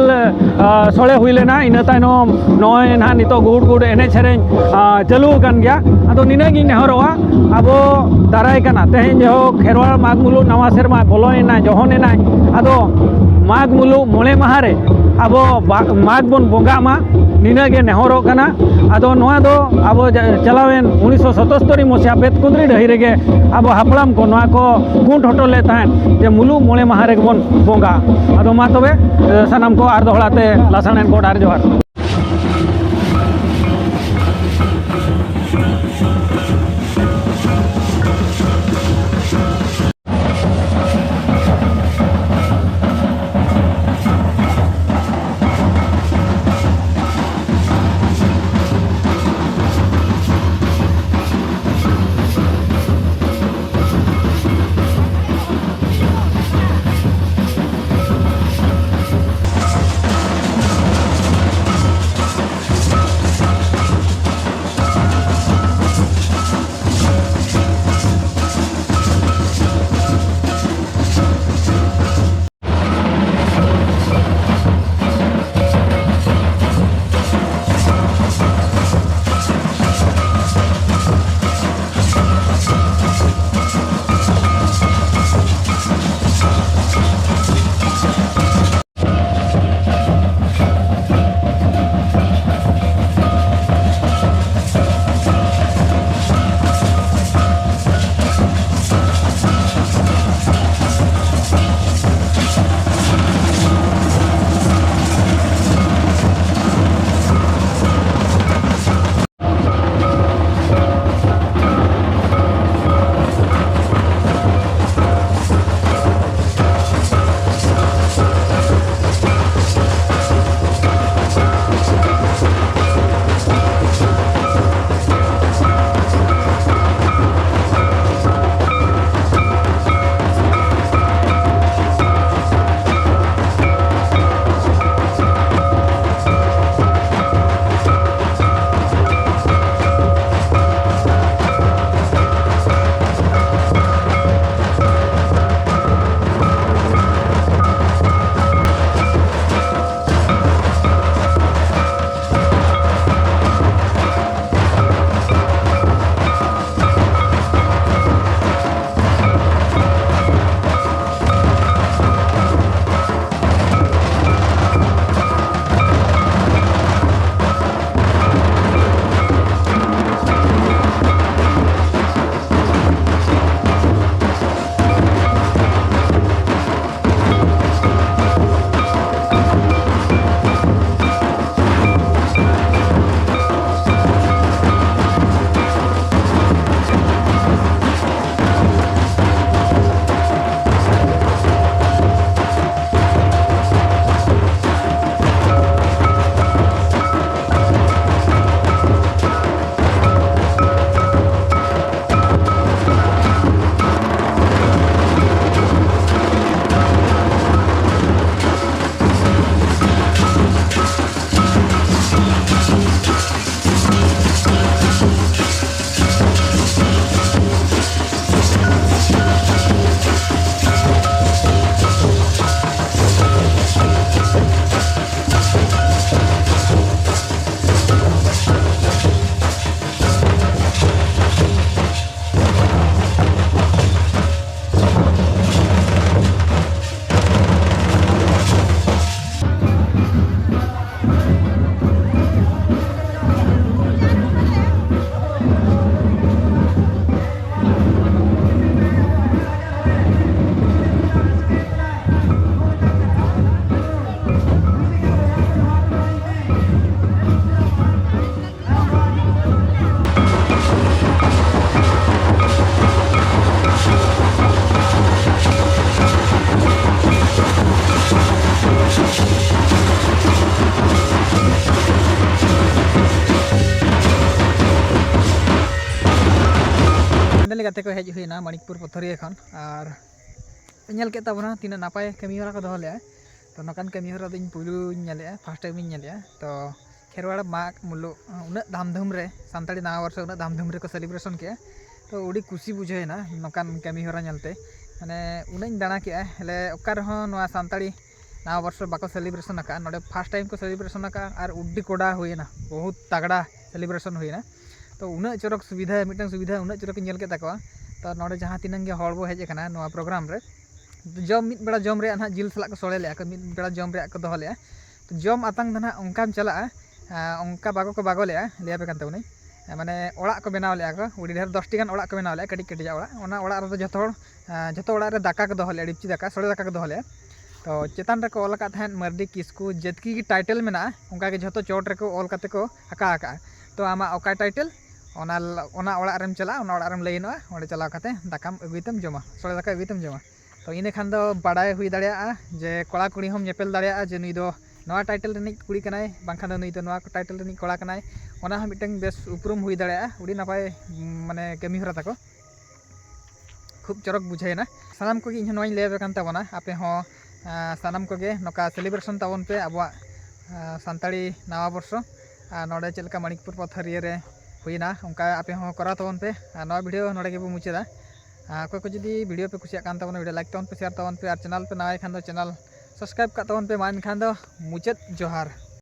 ᱟ, ᱥᱚᱲᱮ ᱦᱩᱭ ᱞᱮᱱᱟ, ᱤᱱᱟᱹ ᱛᱟᱭᱱᱚᱢ ᱱᱚᱜᱼᱚᱭ ᱱᱟᱦᱟᱜ ᱱᱤᱛᱚᱜ ᱜᱩᱰ ᱜᱩᱰ ᱮᱱᱮᱡ ᱥᱮᱨᱮᱧ, ᱟ, ᱪᱟᱹᱞᱩ ᱟᱠᱟᱱ ᱜᱮᱭᱟ᱾ ᱟᱫᱚ ᱱᱤᱱᱟᱹᱜ ᱜᱤᱧ ᱱᱮᱦᱚᱨᱚᱜᱼᱟ, ᱟᱵᱚ ᱫᱟᱨᱟᱭ ᱠᱟᱱᱟ ᱛᱮᱦᱮᱧ ᱡᱮᱦᱳᱠ ᱠᱷᱮᱨᱣᱟᱲ ᱢᱟᱜᱽ ᱢᱩᱞᱩᱜ ᱱᱟᱣᱟ ᱥᱮᱨᱢᱟ ᱵᱚᱞᱚᱭᱮᱱᱟ, ᱡᱚᱦᱚᱱᱮᱱᱟ, ᱟᱫᱚ ᱢᱟᱜᱽ ᱢᱩᱞᱩᱜ ᱢᱚᱬᱮ ᱢᱟᱦᱟ ᱨᱮ ᱟᱵᱚ ᱵᱟ-, ᱢᱟᱜᱽ ᱵᱚᱱ ᱵᱚᱸᱜᱟᱜ ᱢᱟ, ᱱᱤᱱᱟᱹᱜ ᱜᱮ ᱱᱮᱦᱚᱨᱚᱜ ᱠᱟᱱᱟ᱾ ᱟᱫᱚ ᱱᱚᱣᱟ ᱫᱚ ᱟᱵᱚ ᱡᱟ-, ᱪᱟᱞᱟᱣᱮᱱ ᱩᱱᱤᱥᱥᱚ ᱥᱚᱛᱚᱥᱛᱚᱨᱤ ᱢᱚᱥᱤᱦᱟ ᱵᱮᱛᱠᱩᱸᱫᱽᱨᱤ ᱰᱟᱹᱦᱤ ᱨᱮᱜᱮ ᱟᱵᱚ ᱦᱟᱯᱲᱟᱢ ᱠᱚ ᱱᱚᱣᱟ ᱠᱚ ᱠᱩᱸᱰ ᱦᱚᱴᱚ ᱞᱮᱫ ᱛᱟᱦᱮᱸᱫ ᱡᱮ ᱢᱩᱞᱩᱜ ᱢᱚᱬᱮ ᱢᱟᱦᱟ ᱨᱮᱜᱮ ᱵᱚᱱ ᱵᱚᱸᱜᱟᱜᱼᱟ᱾ ᱟᱫᱚ ᱢᱟ ᱛᱚᱵᱮ, ᱮ, ᱥᱟᱱᱟᱢ ᱠᱚ ᱟᱨ ᱫᱚᱦᱲᱟ ᱛᱮ ᱞᱟᱥᱟᱲᱦᱮᱫ ᱜᱚᱰ ᱟᱨ ᱡᱚᱦᱟᱨ᱾ ᱯᱷᱟᱭᱱᱟᱞᱤ ᱜᱟᱛᱮ ᱠᱚ ᱦᱮᱡ ᱦᱩᱭᱱᱟ ᱢᱟᱱᱤᱠᱯᱩᱨ ᱯᱚᱛᱷᱚᱨᱤᱭᱟᱹ ᱠᱷᱚᱱ, ᱟᱨ ᱧᱮᱞ ᱠᱮᱫ ᱛᱟᱵᱚᱱᱟ ᱛᱤᱱᱟᱹᱜ ᱱᱟᱯᱟᱭ ᱠᱟᱹᱢᱤ ᱦᱚᱨᱟ ᱠᱚ ᱫᱚᱦᱚ ᱞᱮᱫᱼᱟ᱾ ᱛᱚ ᱱᱚᱝᱠᱟᱱ ᱠᱟᱹᱢᱤ ᱦᱚᱨᱟ ᱫᱚ ᱤᱧ ᱯᱩᱭᱞᱩᱧ ᱧᱮᱞᱮᱫᱼᱟ, ᱯᱷᱟᱥᱴ ᱴᱟᱭᱤᱢᱤᱧ ᱧᱮᱞᱮᱫᱼᱟ᱾ ᱛᱚ ᱠᱷᱮᱨᱣᱟᱲ ᱢᱟᱜᱽ ᱢᱩᱞᱩᱜ ᱩᱱᱟᱹᱜ ᱫᱷᱟᱢᱫᱷᱩᱢ ᱨᱮ, ᱥᱟᱱᱛᱟᱲᱤ ᱱᱟᱣᱟ ᱵᱚᱨᱥᱚ ᱩᱱᱟᱹᱜ ᱫᱷᱟᱢᱫᱷᱩᱢ ᱨᱮᱠᱚ ᱥᱮᱞᱤᱵᱨᱮᱥᱚᱱ ᱠᱮᱫᱼᱟ᱾ ᱛᱚ ᱟᱹᱰᱤ ᱠᱩᱥᱤ ᱵᱩᱡᱷᱟᱹᱣᱮᱱᱟ ᱱᱚᱝᱠᱟᱱ ᱠᱟᱹᱢᱤ ᱦᱚᱨᱟ ᱧᱮᱞᱛᱮ᱾ ᱢᱟᱱᱮ ᱩᱱᱟᱹᱜ ᱤᱧ ᱫᱟᱬᱟ ᱠᱮᱫᱼᱟ, ᱦᱮᱞᱮ ᱚᱠᱟ ᱨᱮᱦᱚᱸ ᱱᱚᱣᱟ ᱥᱟᱱᱛᱟᱲᱤ ᱱᱟᱣᱟ ᱵᱚᱨᱥᱚ ᱵᱟᱠᱚ ᱥᱮᱞᱤᱵᱨᱮᱥᱚᱱ ᱟᱠᱟᱫᱼᱟ, ᱱᱚᱰᱮ ᱯᱷᱟᱥᱴ ᱴᱟᱭᱤᱢ ᱠᱚ ᱥᱮᱞᱤᱵᱨᱮᱥᱚᱱ ᱟᱠᱟᱫᱼᱟ᱾ ᱟᱨ ᱩᱰᱰᱤ ᱠᱚᱰᱟ ᱦᱩᱭᱮᱱᱟ, ᱵᱚᱦᱩᱛ ᱛᱟᱜᱽᱲᱟ ᱥᱮᱞᱤᱵᱨᱮᱥᱚᱱ ᱦᱩᱭᱮᱱᱟ᱾ ᱛᱚ ᱩᱱᱟᱹᱜ ᱪᱚᱨᱚᱠ ᱥᱩᱵᱤᱫᱷᱟ, ᱢᱤᱫᱴᱟᱝ ᱥᱩᱵᱤᱫᱷᱟ ᱩᱱᱟᱹᱜ ᱪᱚᱨᱚᱠ ᱤᱧ ᱧᱮᱞ ᱠᱮᱫ ᱛᱟᱠᱚᱣᱟ᱾ ᱛᱚ ᱱᱚᱰᱮ ᱡᱟᱦᱟᱸ ᱛᱤᱱᱟᱹᱝ ᱜᱮ ᱦᱚᱲ ᱵᱚ ᱦᱮᱡ ᱟᱠᱟᱱᱟ ᱱᱚᱣᱟ ᱯᱨᱳᱜᱨᱟᱢ ᱨᱮ, ᱡᱚᱢ ᱢᱤᱫ ᱵᱮᱲᱟ ᱡᱚᱢ ᱨᱮᱭᱟᱜ ᱱᱟᱦᱟᱜ ᱡᱤᱞ ᱥᱟᱞᱟᱜ ᱠᱚ ᱥᱚᱲᱮ ᱞᱮᱫᱼᱟ ᱠᱚ, ᱢᱤᱫ ᱵᱮᱲᱟ ᱡᱚᱢ ᱨᱮᱭᱟᱜ ᱠᱚ ᱫᱚᱦᱚ ᱞᱮᱫᱼᱟ᱾ ᱛᱚ ᱡᱚᱢ ᱟᱛᱟᱝ ᱫᱚ ᱱᱟᱦᱟᱜ ᱚᱱᱠᱟᱢ ᱪᱟᱞᱟᱜᱼᱟ, ᱟᱸ, ᱚᱱᱠᱟ ᱵᱟᱜᱚ ᱠᱚ ᱵᱟᱜᱚ ᱞᱮᱫᱼᱟ, ᱞᱟᱹᱭ ᱟᱯᱮ ᱠᱟᱱ ᱛᱟᱵᱚᱱᱟᱹᱧ᱾ ᱟᱸ, ᱢᱟᱱᱮ ᱚᱲᱟᱜ ᱠᱚ ᱵᱮᱱᱟᱣ ᱞᱮᱫᱼᱟ ᱠᱚ, ᱟᱹᱰᱤ ᱰᱷᱮᱨ ᱫᱚᱥ ᱴᱤ ᱜᱟᱱ ᱚᱲᱟᱜ ᱠᱚ ᱵᱮᱱᱟᱣ ᱞᱮᱫᱼᱟ, ᱠᱟᱹᱴᱤᱡ ᱠᱟᱹᱴᱤᱡᱟᱜ ᱚᱲᱟᱜ᱾ ᱚᱱᱟ ᱚᱲᱟᱜ ᱨᱮᱫᱚ ᱡᱚᱛᱚ ᱦᱚᱲ, ᱟᱸ, ᱡᱚᱛᱚ ᱚᱲᱟᱜ ᱨᱮ ᱫᱟᱠᱟ ᱠᱚ ᱫᱚᱦᱚ ᱞᱮᱫᱼᱟ, ᱰᱮᱠᱪᱤ ᱫᱟᱠᱟ, ᱥᱚᱲᱮ ᱫᱟᱠᱟ ᱠᱚ ᱫᱚᱦᱚ ᱞᱮᱫᱼᱟ᱾ ᱛᱚ ᱪᱮᱛᱟᱱ ᱨᱮᱠᱚ ᱚᱞ ᱟᱠᱟᱫ ᱛᱟᱦᱮᱸᱫ ᱢᱟᱹᱨᱰᱤ ᱠᱤᱥᱠᱩ, ᱡᱮᱛᱠᱤ ᱜᱮ ᱴᱟᱭᱴᱮᱞ ᱢᱮᱱᱟᱜᱼᱟ ᱚᱱᱠᱟ ᱜᱮ ᱡᱷᱚᱛᱚ ᱪᱚᱴ ᱨᱮᱠᱚ ᱚᱞ ᱠᱟᱛᱮ ᱠᱚ ᱟᱠᱟ ᱟᱠᱟᱫᱼᱟ᱾ ᱛᱚ ᱟᱢᱟᱜ ᱚᱠᱟ ᱴᱟᱭᱴᱮᱞ, ᱚᱱᱟ, ᱚᱱᱟ ᱚᱲᱟᱜ ᱨᱮᱢ ᱪᱟᱞᱟᱜᱼᱟ, ᱚᱱᱟ ᱚᱲᱟᱜ ᱨᱮᱢ ᱞᱟᱹᱭᱤᱱᱚᱜᱼᱟ, ᱚᱸᱰᱮ ᱪᱟᱞᱟᱣ ᱠᱟᱛᱮ ᱫᱟᱠᱟᱢ ᱟᱹᱜᱩᱭ ᱛᱮᱢ ᱡᱚᱢᱟ, ᱥᱚᱲᱮ ᱫᱟᱠᱟ ᱟᱹᱜᱩᱭ ᱛᱮᱢ ᱡᱚᱢᱟ᱾ ᱛᱚ ᱤᱱᱟᱹ ᱠᱷᱟᱱ ᱫᱚ ᱵᱟᱰᱟᱭ ᱦᱩᱭ ᱫᱟᱲᱮᱭᱟᱜᱼᱟ ᱡᱮ ᱠᱚᱲᱟ ᱠᱩᱲᱤ ᱦᱚᱸᱢ ᱧᱮᱯᱮᱞ ᱫᱟᱲᱮᱭᱟᱜᱼᱟ ᱡᱮ ᱱᱩᱭ ᱫᱚ ᱱᱚᱣᱟ ᱴᱟᱭᱴᱮᱞ ᱨᱤᱱᱤᱡ ᱠᱩᱲᱤ ᱠᱟᱱᱟᱭ, ᱵᱟᱝᱠᱷᱟᱱ ᱫᱚ ᱱᱩᱭ ᱫᱚ ᱱᱚᱣᱟ ᱴᱟᱭᱴᱮᱞ ᱨᱤᱱᱤᱡ ᱠᱚᱲᱟ ᱠᱟᱱᱟᱭ᱾ ᱚᱱᱟ ᱦᱚᱸ ᱢᱤᱫᱴᱟᱝ ᱵᱮᱥ ᱩᱯᱨᱩᱢ ᱦᱩᱭ ᱫᱟᱲᱮᱭᱟᱜᱼᱟ᱾ ᱟᱹᱰᱤ ᱱᱟᱯᱟᱭ, ᱩᱢ, ᱢᱟᱱᱮ ᱠᱟᱹᱢᱤ ᱦᱚᱨᱟ ᱛᱟᱠᱚ, ᱠᱷᱩᱵ ᱪᱚᱨᱚᱠ ᱵᱩᱡᱷᱟᱹᱣᱮᱱᱟ᱾ ᱥᱟᱱᱟᱢ ᱠᱚᱜᱮ ᱤᱧ ᱦᱚᱸ ᱱᱚᱣᱟᱧ ᱞᱟᱹᱭ ᱟᱯᱮ ᱠᱟᱱ ᱛᱟᱵᱚᱱᱟ, ᱟᱯᱮ ᱦᱚᱸ, ᱟᱸ, ᱥᱟᱱᱟᱢ ᱠᱚᱜᱮ ᱱᱚᱝᱠᱟ ᱥᱮᱞᱤᱵᱨᱮᱥᱚᱱ ᱛᱟᱵᱚᱱ ᱯᱮ ᱟᱵᱚᱣᱟᱜ, ᱟᱸ, ᱥᱟᱱᱛᱟᱲᱤ ᱱᱟᱣᱟ ᱵᱚᱨᱥᱚ᱾ ᱟᱨ ᱱᱚᱰᱮ ᱪᱮᱫ ᱞᱮᱠᱟ ᱢᱟᱱᱤᱠᱯᱩᱨ ᱯᱚᱛᱷᱚᱨᱤᱭᱟᱹ ᱨᱮ ᱦᱩᱭᱮᱱᱟ, ᱚᱱᱠᱟ ᱟᱯᱮ ᱦᱚᱸ ᱠᱚᱨᱟᱣ ᱛᱟᱵᱚᱱ ᱯᱮ᱾ ᱟᱨ ᱱᱚᱣᱟ ᱵᱷᱤᱰᱤᱭᱳ ᱱᱚᱰᱮ ᱜᱮᱵᱚ ᱢᱩᱪᱟᱹᱫᱟ᱾ ᱟᱨ ᱚᱠᱚᱭ ᱠᱚ ᱡᱩᱫᱤ ᱵᱷᱤᱰᱤᱭᱳ ᱯᱮ ᱠᱩᱥᱤᱭᱟᱜ ᱠᱟᱱ ᱛᱟᱵᱚᱱᱟ, ᱵᱷᱤᱰᱤᱭᱳ ᱞᱟᱭᱤᱠ ᱛᱟᱵᱚᱱ ᱯᱮ, ᱥᱮᱭᱟᱨ ᱛᱟᱵᱚᱱ ᱯᱮ, ᱟᱨ ᱪᱮᱱᱮᱞ ᱯᱮ ᱱᱟᱣᱟᱭ ᱠᱷᱟᱱ ᱫᱚ ᱪᱮᱱᱮᱞ ᱥᱟᱵᱥᱠᱨᱟᱭᱤᱵ ᱠᱟᱜ ᱛᱟᱵᱚᱱ ᱯᱮ᱾ ᱢᱟ ᱮᱱᱠᱷᱟᱱ ᱫᱚ ᱢᱩᱪᱟᱹᱫ ᱡᱚᱦᱟᱨ᱾